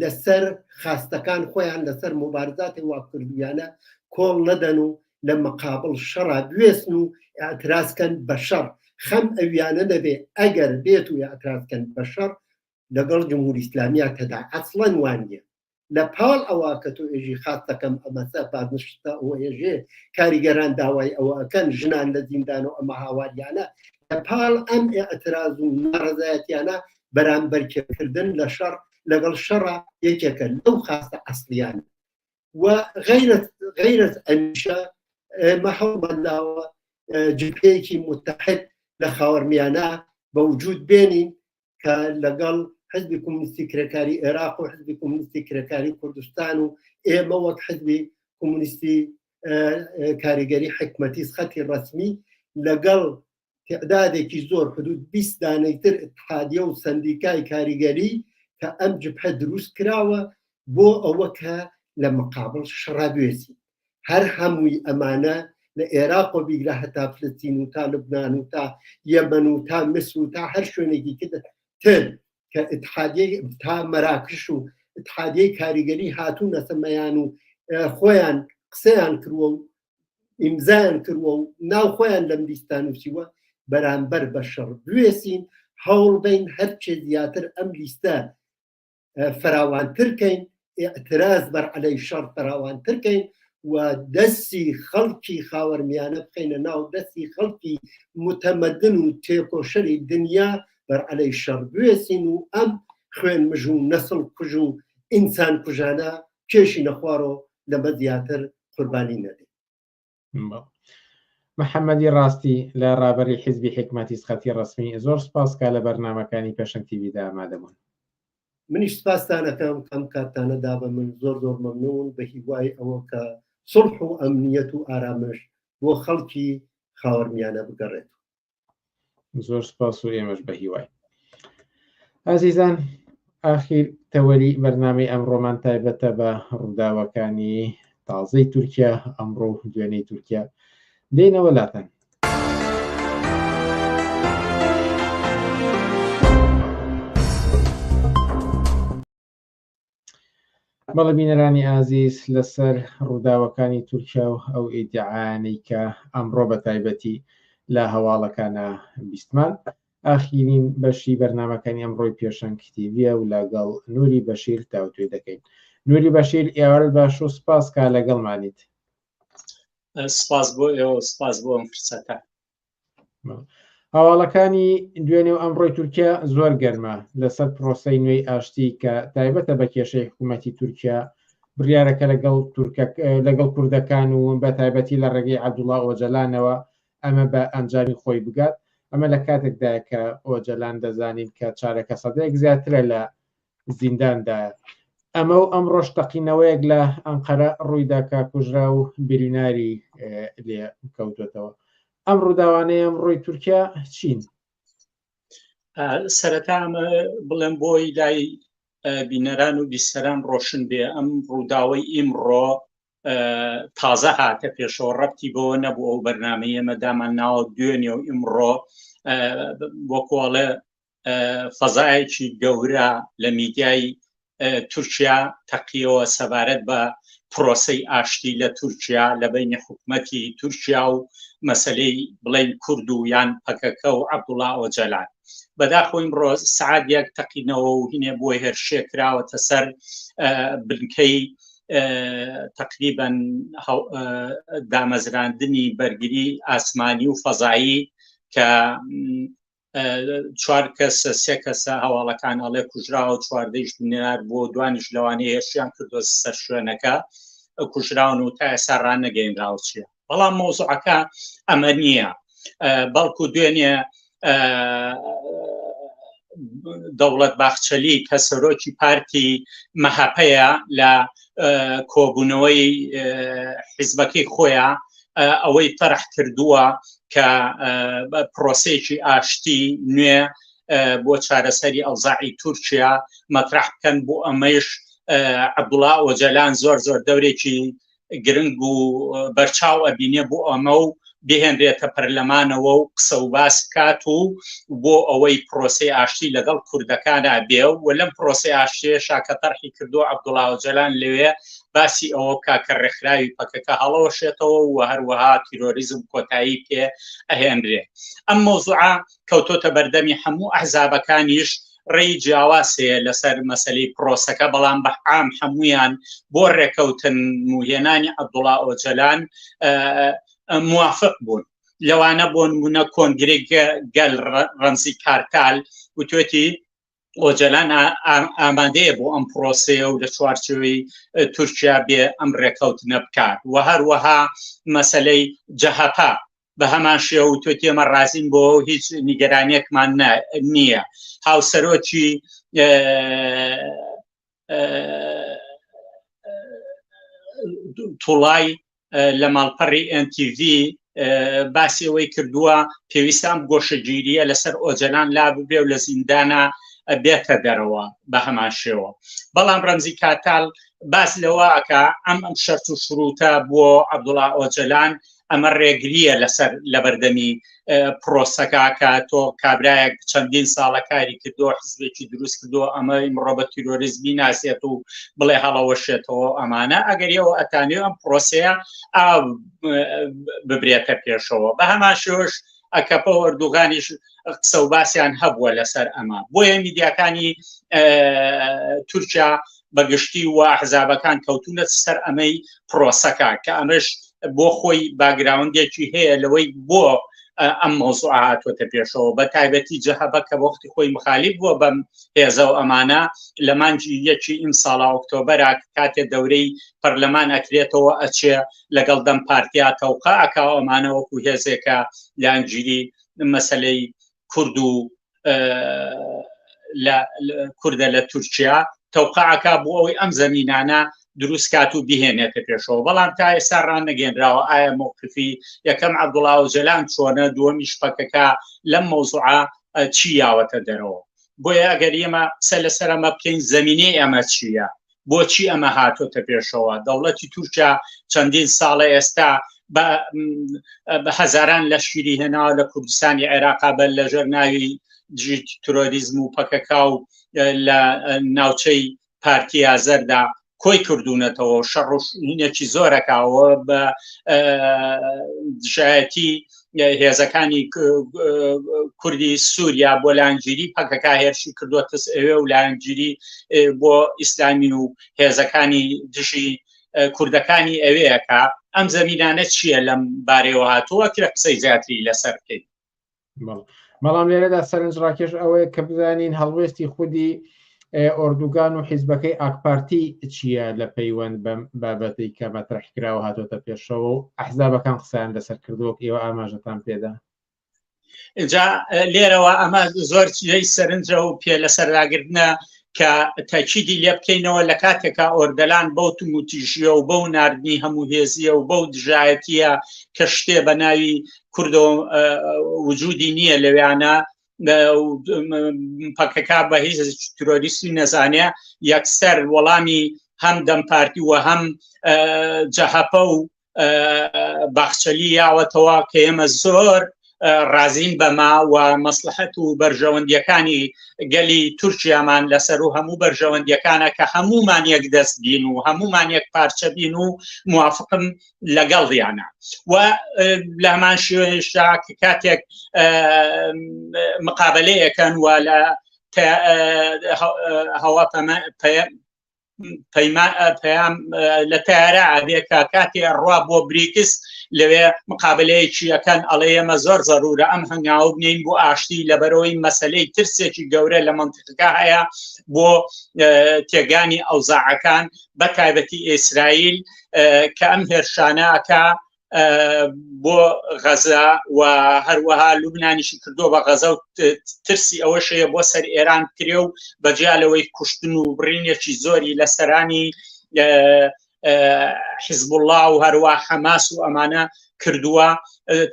لەسەر خاستەکان خۆیان لەسەر مبارزاتی وا کردویانە کۆڵ نەدەن و لە مقابڵ شەڕا بوێسن و ئیعتراز کەن بە شەڕ خەم ئەویانە نەبێ ئەگەر بێت و ئیعتراز کەن بە شەڕ لەگەڵ جمهوری ئیسلامیا تەدا ئەسڵەن وانیە لە پاڵ ئەوە کە تۆ ئێژی خاستەکەم ئەمەسە بازنشتە ئەوە ئێژێ کاریگەران داوای ئەوە ئەکەن ژنان لە زیندان و ئەمە هاواریانە لە پاڵ ئەم ئیعتراز و ناڕەزایەتیانە بەرامبەرکێکردن لە شەڕ لەگەڵ شەڕە یەکێکە لەو خاستە ئەسڵیانە و غەیرەت غەیرەت ئەمیشە ئێمە هەوڵمان داوە جبهەیەکی متحد لە خاوەرمیانە بە وجود بێنین کە لەگەڵ حزبی کۆمونیستی کرێکاری عێراق و حزبی کۆمونیستی کرێکاری کوردستان و ئێمە وەک حزبی کۆمونیستی کاریگەری حکمەتی خەتی ڕەسمی لەگەڵ تعدادێکی زۆر حدود 20 دانەی تر اتحادیە و سندیکای کاریگەری کە ئەم جبهە دروست کراوە بۆ ئەوە کە لە مقابل شەڕا بوێسی هەر هەمووی ئەمانە لە ئێراق و بیگرە هەتا فلستین و تا لوبناان و تا یەمەن و تا مسر و تا هەر شوێنێکی تر کە اتحادیەی تا مەراکش و اتحادیەی کاریگەری هاتوونەتە مەیان و خۆیان قسەیان کردووە و ئیمزایان کردووە و ناو خۆیان لەم لیستە نووسیوە بەرامبەر بە شەڕ بوێسین هەوڵ بین هەرچێ زیاتر ئەم لیستە فراوانتر کەین ئیعتراز بەر عەلەی شەڕ فراوانتر کەین و دەستی خەڵکی خاوەرمیانە بخەینە ناو دەستی خەڵکی متەمەدن و تێکۆشەری دنیا بەر عەلەی شەڕ بوێسین و ئەم خوێن مژ و نەسڵ کوژ و ئینسان کوژانە کێشی نەخوارۆ لەمە زیاتر قوربانی نەدەین. محەممەدی ڕاستی لە ڕابەری حیزبی حیکمەتی خەتی ڕەسمی زۆر سپاس کە لە بەرنامەکانی پێشەنگ تیڤیدا ئامادە بوون. منیش سپاستان ئەکەم کە ئەم کاتتانە دا بە من زۆر زۆر مەمنوون بە هیوای ئەوە کە سوڵح و ئەمنیەت و ئارامش بۆ خەڵکی خاوەرمیانە بگەڕێتەوە. زۆر سپاس و ئێمەش بە هیوای. ئازیزان ئاخیر تەوەری بەرنامەی ئەمڕۆمان تایبەتە بە ڕووداوەکانی تازەی تورکیا ئەمڕۆ و دوێنێی تورکیا دێنەوە لاتان. بەڵێ بینەرانی ئازیز لەسەر ڕووداوەکانی تورکیا و ئەو ئیدعایانەی کە ئەمڕۆ بە تایبەتی لە هەواڵەکانە بیستمان ئاخیرین بەشی بەرنامەکانی ئەمڕۆی پێشەنگ تیڤیە و لەگەڵ نوری بەشیر تاوتوێ دەکەین. نوری بەشیر ئێوارت باش و سپاس کا لەگەڵمانیت. سپاس بۆ ئێوە سپاس بۆ ئەم فرسەتە. هەواڵەکانی دوێنێ و ئەمڕۆی تورکیا زۆر گەرمە لەسەر پرۆسەی نوێی ئاشتی کە تایبەتە بە کێشەی حکوومەتی تورکیا بڕیارەکە لەگەڵ لەگەڵ کوردەکان و بە تایبەتی لە ڕێگەی عەبدوڵا ئۆجەلانەوە ئەمە بە ئەنجامی خۆی بگات ئەمە لە کاتێکدایە کە ئۆجەلان دەزانین کە چارەکە سەدەیەک زیاترە لە زینداندایە. ئەمە و ئەمڕۆش تەقینەوەیەک لە ئەنقەرە ڕوویدا کە کوژرا و بریناری لێ کەوتوێتەوە. ئەم ڕووداوانەی ئەمڕۆی تورکیا چین؟ سەرەتا ئەمە بڵێم بۆی لای بینەران و بیسەران ڕۆشن بێ ئەم ڕووداوەی ئیمڕۆ تازە هاتە پێشەوە ڕەتی بەوە نەبوو ئەو بەرنامەی ئێمە دامان ناوە دوێنێ و ئیمڕۆ وەکۆڵێ فەزایەکی گەورە لە میدیای تورکیا تەقیەوە سەبارەت بە پرۆسەی ئاشتی لە تورکیا لە بینی حکوومەتی تورکیا و مەسلەی بڵین کورد و یان پەکەکە و عەبدوڵا ئۆجەلان بەداخۆ ئیمڕۆ سعات یەک تەقینەوە و هینێ بۆ هێرشێ کراوەتە سەر بنکەی تقریبا دامەزراندنی بەرگری ئاسمانی و فەزایی کە چوار کەس سێ کەسە هەواڵەکان ئەڵێ کوژراوە چواردەیش بنیار بۆ دوانیش لەوانەیە هێرشیان کردوە سەر شوێنەکە کوژراون و تا ئێستا ڕانەگەینراوە چیە بەڵام مەوزوعەکە ئەمە نییە بەڵکو دوێنێ دەوڵەت باخچەلی کە سەرۆکی پارتی مەهەپەیە لە کۆبوونەوەی حیزبەکەی خۆیان ئەوەی تەرح کردووە کە پرۆسەیەکی ئاشتی نوێ بۆ چارەسەری ئەوزاعی تورکیا مەترح بکەن بۆ ئەمەش عەبدوڵا ئۆجەلان زۆر زۆر دەورێکی گرنگ و بەرچاو ئەبینێ بۆ ئەمە و بهێنرێتە پەرلەمانەوە و قسە و باس بکات و بۆ ئەوەی پرۆسی ئاشتی لەگەڵ کوردەکانە بێ و لەم پرۆسی ئاشتیەشا کە تەرحی کردو عەبدوڵا ئۆجەلان لەوێ باسی ئەوە بکا کە ڕێکخراوی پەکەکە هەڵەوەشێتەوە و هەروەها تیرۆریزم کۆتایی پێ ئەهێنرێ. ئەم مەوزوعە کەوتۆتە بەردەمی هەموو ئەحزابەکانیش ڕێی جیاواز هەیە لەسەر مەسەلەی پرۆسەکە بەڵام بە عام هەمویان بۆ ڕێکەوتن و هێنانی عەبدوڵا ئۆجەلان موافق بوون. لەوانە بۆ نمونە کۆنگرەی گەل ڕەمزی کارتال وتوێتی ئۆجەلان ئامادەیە بۆ ئەم پرۆسەیە و لە چوارچێوەی تورکیا بێ ئەم ڕێکەوتنە بکات و هەروەها مەسلەی جەهەپە بە هەمان شێوە و تۆ ئێمە ڕازین بۆ هیچ نیگەرانیەکمان نییە هاوسەرۆکی توڵای لە ماڵپەڕی NTV باسی ئەوەی کردووە پێویستە ئەم گۆشەگیریە لەسەر ئۆجەلان لا ببێ و لە زیندانە بێتە دەرەوە بە هەمان شێوە بەڵام ڕەمزی کاتال باس لەوە ئەکا ئەم ئەم شەرت و شروتە بۆ عەبدوڵا ئۆجەلان ئەمە ڕێگریە لەسەر لەبەردەمی پرۆسەکە کە تۆ کابرایەک چەندین ساڵە کاری کردو حزبێکی دروست کردو ئەمە ئیمڕۆ بە تیرۆریزمی ناسێت و بڵێ هەڵەوەشێتەوە ئەمانە ئەگەر ئێوە ئەتانێ ئەم پرۆسەیە ببرێتە پێشەوە بە هەمان شێوەش ئەکەپە و ئەردوغانیش قسە و باسیان هەبووە لەسەر ئەمە بۆیە میدیاکانی تورکیا بەگشتی و ئەحزابەکان کەوتونەت سەر ئەمەی پرۆسەکە کە ئەمەش بۆ خۆی باگراوندێکی هەیە لەوەی بۆ ئەم مەوزوع هاتووەتە پێشەوە بە تایبەتی جەهەبە کە وەختی خۆی مخالیف بووە بەم هێزە و ئەمانە لە مانگی یەکی ئیمساڵا ئۆکتۆبەرا کاتێ دەورەی پەرلەمان ئەکرێتەوە ئەچێ لەگەڵ دەم پارتیا تەوقە ئەکا ئەمانە وەکو هێزێکە لانگیری مەسلەی کورد و لە کوردە لە تورکیا تەوقعەکە بۆ ئەوەی ئەم زەمینانە دروستکات و بهێنێتە پێشەوە بەڵام تا ئێستا ڕانەگەێنراوە ئایا مووقفی یەکەم عەبدوڵا ئۆجەلان چۆنە دووەمیش پەکەکە لەم مەوزوعە چی یاوەتە دەرەوە بۆیە ئەگەر ئێمە قسە لەسەر ئەمە بکەین زمینەی ئەمە چییە بۆچی ئەمە هاتۆتە پێشەوە دەوڵەتی تورکیا چەندین ساڵە ئێستا بە هەزاران لەشکری هێناوە لە کوردستانی عێراقا بە لەژێر ناوی دژی ترۆریزم و پەکەکە و لە ناوچەی پارکی ئازەردا کۆی کردوونەتەوە شەڕ و زۆرەکەوە بە دژایەتی هێزەکانی کوردی سووریا بۆ لایەنگیری پەکەکە هێرشی کردووەتە ئەوێ و لایەنگیری بۆ ئیسلامی و هێزەکانی دژی کوردەکانی ئەوەیەکە ئەم زەمینانە چییە لەم بارەوە هاتووە کرە قسەی زیاتری لەسەر بکەین بەڵام لێرەدا سەرنج ڕاکێش ئەوەیە کە بزانین هەڵوێستی خودی ئۆردوگان و حیزبەکەی ئاکپارتی چییە لە پەیوەند بەم بابەتەی کە مەترح کراوە هاتۆتە پێشەوە و ئەحزابەکان قسەیان لەسەر کردووە ئێوە ئاماژەتان پێدا. جا لێرەوە ئەمە زۆر جێی سەرنجە و پێ لەسەرداگرتنە کە تەکیدی لێ بکەینەوە لە کاتێکا ئۆردەلان بەو توموتیژیە و بەو ناردنی هەموو هێزیە و بەو دژایەتیە کە شتێ بە ناوی کوردەوە وجودی نییە لەویانە پەکەکە بە هیچ ترۆریستی نەزانێ یەکسەر وەڵامی هەم دەم پارتی و هەم جەهەپە و باخچەلی یاوەتەوە کە ئێمە زۆر ڕازین بەما و مەسلحەت و بەرژەوەندیەکانی گەلی تورکیامان لەسەر و هەموو بەرژەوەندیەکانە کە هەمومان یەک دەست بین و هەمومان یەک پارچە بین و موافقم لەگەڵ دیانە و لە هەمان شوێنشدا کە کاتێک مقابلەیەکەن و لە هەوا پەیام لە تارە ئەبێ کە کاتێ ڕوا بۆ بریکس لەوێ مقابلەیەکی ئەەکەن ئەڵێ ئێمە زۆر زەرورە ئەم هەنگاو بنین بۆ ئاشتی لەبەرەوەی مەسلەی ترسێکی گەورە لە منطقەکە هەیە بۆ تێگانی ئەوزاعەکان بە تایبەتی ئیسرائیل کە ئەم هێرشانە ئەکا بۆ غەزە و هەروەها لوبنانیشی کردووە بە غەزە و ترسی ئەوەش هەیە بۆ سەر ئێران کرێ و بەجیا لەوەی کوشتن و بڕینێکی زۆری لە سەرانی حزبوڵا و هەروە حەماس و ئەمانە کردووە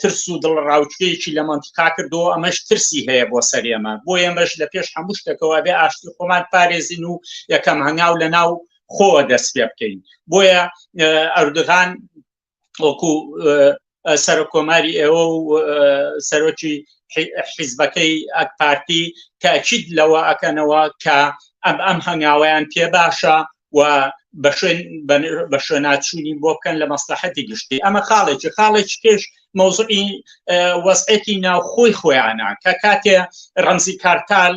ترس و دڵڕاوکێکی لە منتیقا کردەوە ئەمەش ترسی هەیە بۆ سەر ئێمە بۆ ئێمەش لە پێش هەموو شتێکەوە بێ ئاشتی خۆمان پارێزین و یەکەم هەنگاو لە ناو خۆوە دەست پێ بکەین بۆیە ئەردوغان وەکو سەرۆک کۆماری ئێوە و سەرۆکی حیزبەکەی ئەک پارتی تاکید لەوە ئەکەنەوە کە ئەم ئەم هەنگاوەیان پێ باشە و بە شوێن بە شوێناچوونی بۆ بکەن لە مەسلحەتی گشتی ئەمە خاڵێکی خاڵێکی کێش مەوزوعی وەزعێتی ناوخۆی خۆیانە کە کاتێ ڕەمزی کارتال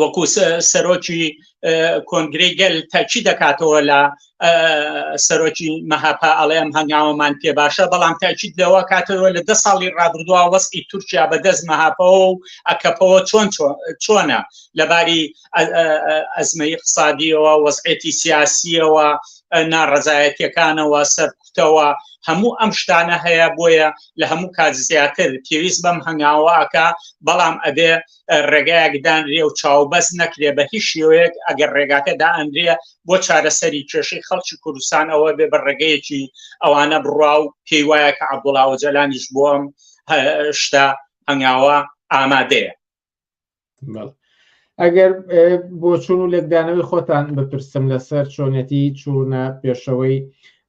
وەکو سەرۆکی کۆنگرەی گەل تاکی دەکاتەوە لە سەرۆکی مەهەپە ئەڵێ ئەم هەنگاوەمان پێ باشە بەڵام تاکید لەوە کاتەوە لە دە ساڵی ڕابردووە وەستی تورکیا بەدەست مەهەپەوە و ئەکەپەوە چۆن چۆنە لەباری ئەزمەی اقتصادیەوە وەزعێتی سیاسیەوە ناڕەزایەتیەکانەوە سەرکوتەوە هەموو ئەم شتانە هەیە بۆیە لە هەموو کات زیاتر پێویست بەم هەنگاوەکە بەڵام ئەبێ ڕێگایەک دانرێ و چاوبەست نەکرێ بە هیچ شێوەیەک ئەگەر ڕێگاکە دائەنرێ بۆ چارەسەری کێشەی خەڵکی کوردستان ئەوە بێ بە ڕێگەیەکی ئەوانە بڕوا و پێی وایە کە عەبدوڵا ئۆجەلانیش بۆ ئەم شتە هەنگاوە ئامادەیە. ئەگەر بۆچوون و لێکدانەوەی خۆتان بپرسم لەسەر چۆنێتی چوونە پێشەوەی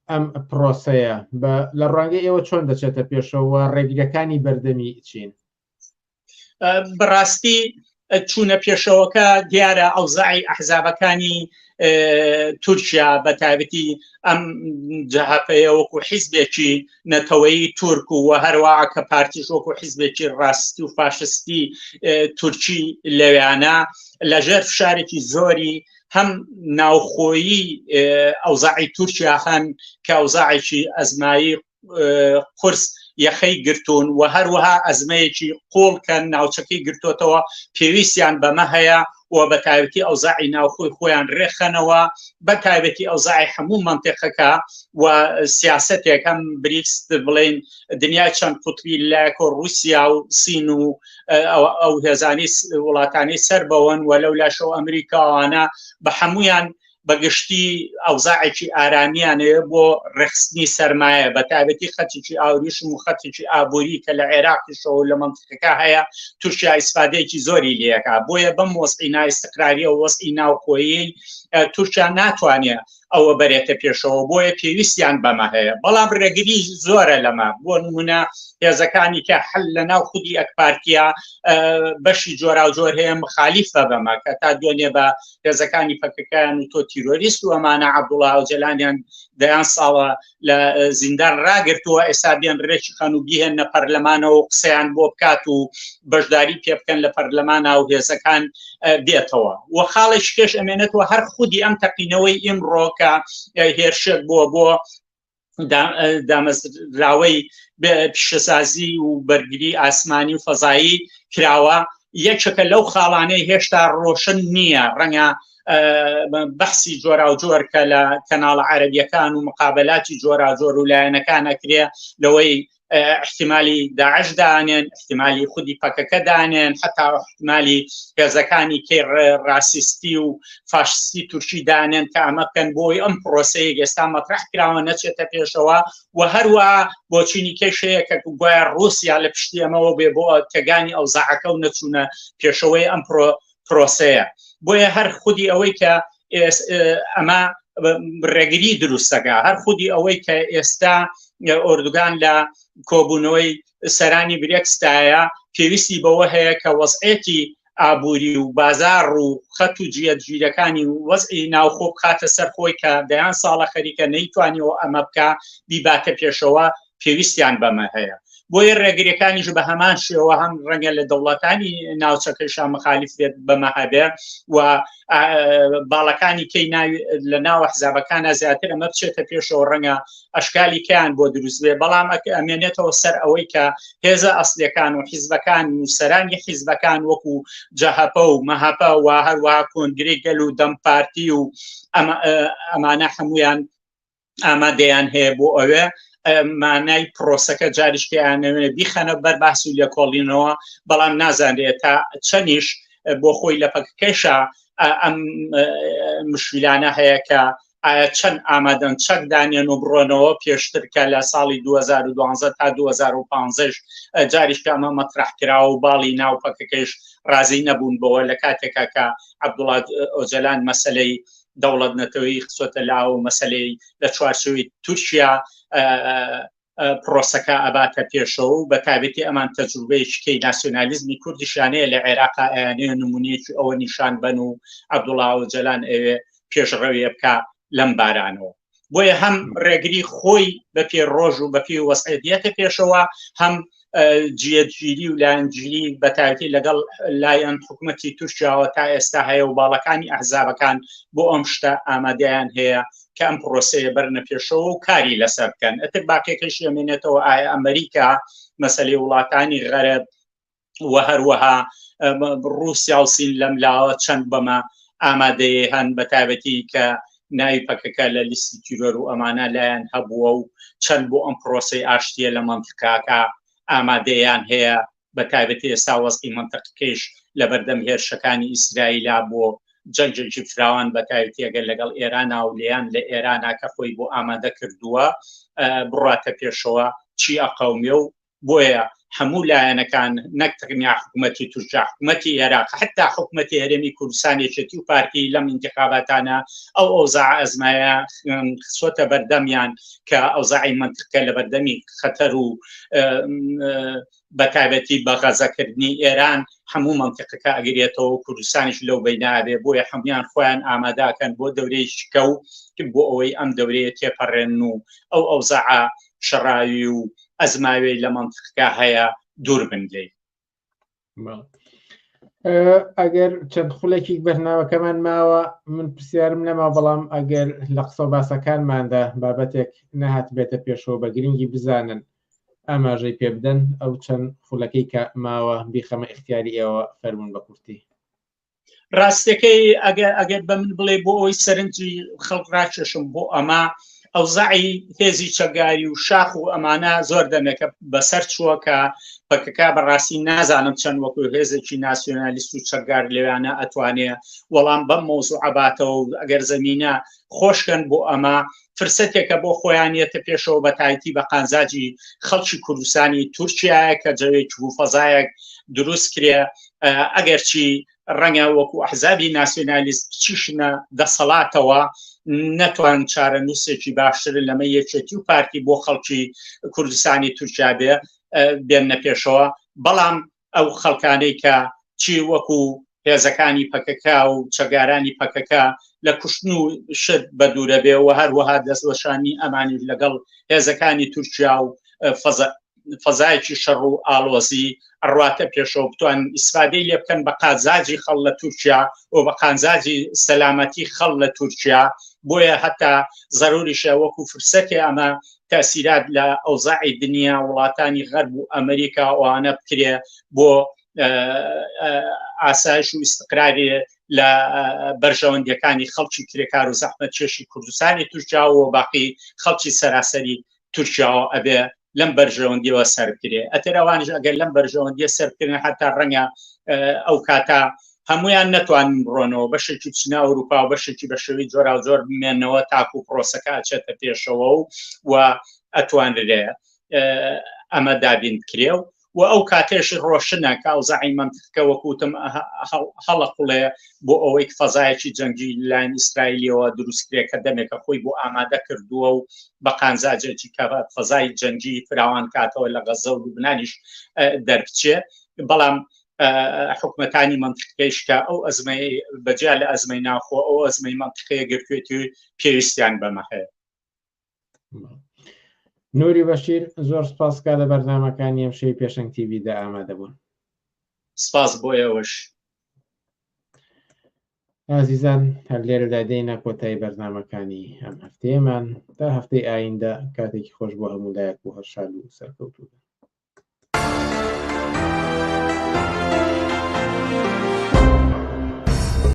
ئەم پرۆسەیە بە لە ڕوانگەی ئێوە چۆن دەچێتە پێشەوە ڕێگریەکانی بەردەمی چین؟ بەڕاستی چوونە پێشەوەکە دیارە ئەوزای ئەحزابەکانی تورکیا بە تایبەتی ئەم جەهەپەیە وەکو حیزبێکی نەتەوەیی تورک و هەروە کە پارتیش وەکو حیزبێکی ڕاستی و فاشستی تورکی لەویانە لەژێر فشارێکی زۆری هەم ناوخۆیی ئەوزاعی تورکیا هەن کە ئەوزاعێکی ئەزمایی قورس یەخەی گرتوون و هەروەها ئەزمەیەکی قوڵ کە ناوچەکەی گرتوتەوە پێویستیان بەمە هەیە و بە تایبەتی ئەوزاعی ناوخۆی خۆیان ڕێخەنەوە بە تایبەتی ئەوزاعی هەموو منطقەکە و سیاستێک هەم بریکس بڵین دنیای چەند قوتبی لایەک و رووسیا و سین و ئەو هێزانی وڵاتانی سەر بەوەن و لەو لاشەوە ئەمریکاوانە بە هەمویان بە گشتی ئەوزاعێکی ئارامیانەیە بۆ ڕێخستنی سەرمایە بە تایبەتی خەتێکی ئاوریشم و خەتێکی ئابووری کە لە عێراقیشەوە لە مەنتیقەکە هەیە تورکیا ئیسفادەیەکی زۆری لەکە بۆیە بەم وەزعی نائیستقراریە و وەزعی ناوخۆیی تورکیا ناتوانێت ئەوە بەرێتە پێشەوە بۆیە پێویستیان بەمە هەیە بەڵام ڕێگری زۆرە لەمە بۆ نمونە هێزەکانی کە حل لە ناو خودی ئەکپارتیا بەشی جۆراوجۆر هەیە مخالیفە بەمە کە تا دوێنێ بە هێزەکانی پەکەکەیان و تۆ تیرۆریست و ئەمانە عەبدوڵا ئۆجەلانیان دەیان ساڵە لە زیندان ڕاگرتووە ئێستا بێن ڕێکی خەن و بیهێنە پەرلەمانەوە و قسەیان بۆ بکات و بەشداری پێ بکەن لە پەرلەمانە و هێزەکان بێتەوە و خاڵێکی کێش ئەمێنێتەوە هەر خودی ئەم تەقینەوەی ئیمڕۆ کە هێرشێک بووە بۆ دامەزراوەی پیشەسازی و بەرگری ئاسمانی و فەزایی کراوە یەکێکە لەو خاڵانەی هێشتا ڕۆشن نییە ڕەنگە بەحسی جۆراوجۆر کە لە کەناڵە عەربیەکان و مقابلاتی جۆراجۆر و لایەنەکان ئەکرێ لەوەی احتمالی داعش دانێن احتمالی خودی پەکەکە دانێن حتا احتمالی هێزەکانی کەی ڕاسیستی و فاشستی تورکی دانێن کە ئەمە بکەن بۆی ئەم پرۆسەیە ئێستا مەطرح کراوە نەچێتە پێشەوە و هەروە بۆچینی کێشەیە کە گوایە رووسیا لە پشتی ئەمەوە بێ بۆ تێگانی ئەوزاعەکە و نەچوونە پێشەوەی ئەم پرۆ پرۆسەیە بۆیە هەر خودی ئەوەی کە ئەمە ڕێگری دروستەکە هەر خودی ئەوەی کە ئێستا ئۆردوگان لە کۆبوونەوەی سەرانی برێکستایە پێویستی بەوە هەیە کە وەزعێتی ئابووری و بازار و خەت و جیەتگیرەکانی و وەزعی ناوخۆ بخاتە سەر خۆی کە دەیان ساڵە خەریکە نەیتوانیەوە ئەمە بکە بیباتە پێشەوە پێویستیان بەمە هەیە بۆیە ڕێگریەکانیش بە هەمان شێوە هەم ڕەنگە لە دەوڵەتانی ناوچەکەشا مخالیف بێت بەمە هەبێ و باڵەکانی کەی ناوی لە ناوە حزابەکانە زیاتر ئەمە بچێتە پێشەوە ڕەنگە ئەشکالی کەیان بۆ دروست بێ بەڵام ئەمێنێتەوە سەر ئەوەی کە هێزە ئەسلەکان و حیزبەکان و سەرانی حیزبەکان وەکو جەهەپە و مەهەپە و هەروەها کۆنگری گەل و دەم پارتی و ئەمانە هەمویان ئامادەیان هەیە بۆ ئەوێ مانای پرۆسەکە جاریش پێیانەوێ بیخەنە بەر باس و لێکۆڵینەوە بەڵام نازانرێت تا چەنیش بۆ خۆی لە پەکەکەشا ئەم مشویلانە هەیە کە ئایا چەند ئامادەن چەک دانێن و بڕۆنەوە پێشتر کە لە ساڵی 2012 تا 2015 جاریش کە ئەمە مەطرح کرا و باڵی ناو پەکەکەش ڕازی نەبوون بەوە لە کاتێکا کە عەبدوڵا ئۆجەلان مەسەلەی دەوڵەت نەتەوەی خسۆتە لاوە و مەسلەی لە چوارچێوەی تورکیا پرۆسەکە ئەباتە پێشەوە و بە تایبەتی ئەمان تەجروبەیەکی کەی ناسیۆنالیزمی کوردیشانەیە لە عێراقا ئەیانەیە نمونەیەکی ئەوە نیشان بەن و عەبدوڵا ئۆجەلان ئەوێ پێشڕەویە بکا لەم بارانەوە بۆیە هەم ڕێگری خۆی بە پێ ڕۆژ و بە پێی وەسعێت دێتە پێشەوە هەم جیەتگیری و لایەنگیری بەتایبەتی لەگەڵ لایەن حکوومەتی تورکیاوە تا ئێستا هەیە و باڵەکانی ئەحزابەکان بۆ ئەم شتە ئامادەیان هەیە کە ئەم پرۆسەیە بەرنە پێشەوە و کاری لەسەر بکەن ئەتر باقیەکەش ئەمێنێتەوە ئایا ئەمریکا مەسەلەی وڵاتانی غەرب و هەروەها ڕووسیا و سین لەم لاوە چەند بەمە ئامادەیە هەن بە تایبەتی کە ناوی پەکەکە لە لیستی تیرۆر و ئەمانە لایەن هەبووە و چەند بۆ ئەم پرۆسەی ئاشتیە لە مەنتیقاکە ئامادەیان هەیە بە تایبەتی ئێستا وەزعی مەنتەقەکەیش لەبەردەم هێرشەکانی ئیسرائیلا بۆ جەنگێکی فراوان بە تایبەتی ئەگەر لەگەڵ ئێرانا و لێیان لە ئێرانا کە خۆی بۆ ئامادە کردووە بڕاتە پێشەوە چی ئەقەومێ و بۆیە هەموو لایەنەکان نەک تەنیا حکوومەتی تورکیا حکوومەتی عێراق حتا حکوومەتی هەرێمی کوردستان یەکێتی و پارتی لەم ئینتخاباتانە ئەو ئەوزاع ئەزمایە خسۆتە بەردەمیان کە ئەوزاعی منتقە لە بەردەمی خەتەر و بە تایبەتی بە غەزەکردنی ئێران هەموو منتیقەکە ئەگرێتەوە و کوردستانیش لەو بینابێ بۆیە هەمویان خۆیان ئاماداکەن بۆ دەورەی شکە و بۆ ئەوەی ئەم دەورەیە تێپەڕێن و ئەو ئەوزاعە شەڕاوی و ئەزماوێی لە مەنتقەکە هەیە دوور بن لێی. ئەگەر چەند خولێکی بەرناوەکەمان ماوە من پرسیارم نەما بەڵام ئەگەر لە قسە و باسەکانماندا بابەتێک نەهات بێتە پێشەوە بە گرنگی بزانن ئاماژەی پێ بدەن ئەو چەند خولەکەی کە ماوە بیخەمە ئیختیاری ئێوە فەرمونون بە کورتی. ڕاستەکەی ئەگەر ئەگەر بە من بڵێ بۆ ئەوەی سەرنجی خەڵک ڕاکێشم بۆ ئەمە. ئەوزاعی هێزی چەکداری و شاخ و ئەمانە زۆر دەمێکە بەسەر چووە کە پەکەکە بەڕاستی نازانم چەند وەکو هێزێکی ناسیۆنالیست و چەکدار لەوانە ئەتوانێ وەڵام بەم مەوزوعە باتەوە و ئەگەر زەمینە خۆشکەن بۆ ئەمە فرسەتێکە بۆ خۆیان یەتە پێشەوە بە تایتی بە قانزاجی خەڵکی کوردستانی تورکیایە کە جەوێک و فەزایەک دروست کرێ ئەگەرچی ڕەنگە وەکو ئەحزابی ناسیۆنالیست بچیشنە دەسەڵاتەوە نەتوان چارەنووسێکی باشتر لەمە یەکێتی و پارتی بۆ خەڵکی کوردستانی تورکیا بێ بێنە پێشەوە بەڵام ئەو خەڵکانەی کە چی وەکو هێزەکانی پەکەکە و چەگارانی پەکەکە لە کوشتن و شت بە دوورە بێ و هەروەها دەستوەشانی ئەمانی لەگەڵ هێزەکانی تورکیا و فەزایەکی شەڕ و ئاڵۆزی ئەڕواتە پێشەوە بتوان ئیسفادەی لێ بکەن بە قازاجی خەڵ لە تورکیا و بە قانزاجی سەلامەتی خەڵ لە تورکیا بۆیە هەتا زەروریشە وەکو فرسەتێ ئەمە تەسیرات لە ئەوزاعی دنیا وڵاتانی غەرب و ئەمریکا ئەوانە بکرێ بۆ ئاسایش و ئیستقراری لە بەرژەوەندیەکانی خەڵکی کرێکار و زەحمەت کێشی کوردستانی تورکیا و باقی خەڵکی سەراسەری تورکیاوە ئەبێ لەم بەرژەوەندیەوە سەر بکرێ ئەتر ئەوانش ئەگەر لەم بەرژەوەندیە سەر بکرن حتا ڕەنگە ئەو کاتە هەمویان نەتوانن بڕۆنەوە بەشێکی بچنە ئەوروپا و بەشێکی بە شێوەی جۆراوجۆر بمێنەوە تاکو پرۆسەکە ئەچێتە پێشەوە و و ئەتوانرێ ئەمە دابین بکرێ و و ئەو کاتێش ڕۆشنە کە ئەوزاعی مەنتقەکە وەکوتم هەڵەقوڵێ بۆ ئەوەی فەزایەکی جەنگی لایەن ئیسرائیلیەوە دروستکرێ کە دەمێکە خۆی بۆ ئامادە کردووە و بە قانزاجێکی کە فەزای جەنگی فراوان کاتەوە لە غەزە و لوبنانیش دەربچێ بەڵام حکومەتانی منطقەیش کە ئەو ئەزمەی بەجیا لە ئەزمەی ناخۆ ئەو ئەزمەی منطقەیە گرتوێتی پێویستیان بەمە هەیە. نوری بەشیر زۆر سپاس کا لە بەرنامەکانی ئەم شەوی پێشەنگ تیڤیدا ئامادە بوون. سپاس بۆ ئێوەش. ئازیزان هەر لێرەدا دێینە کۆتایی بەرنامەکانی ئەم هەفتەیەمان تا هەفتەی ئایندە کاتێکی خۆش بۆ هەموو لایەک و هەر شاد و سەرکەوتوو بن.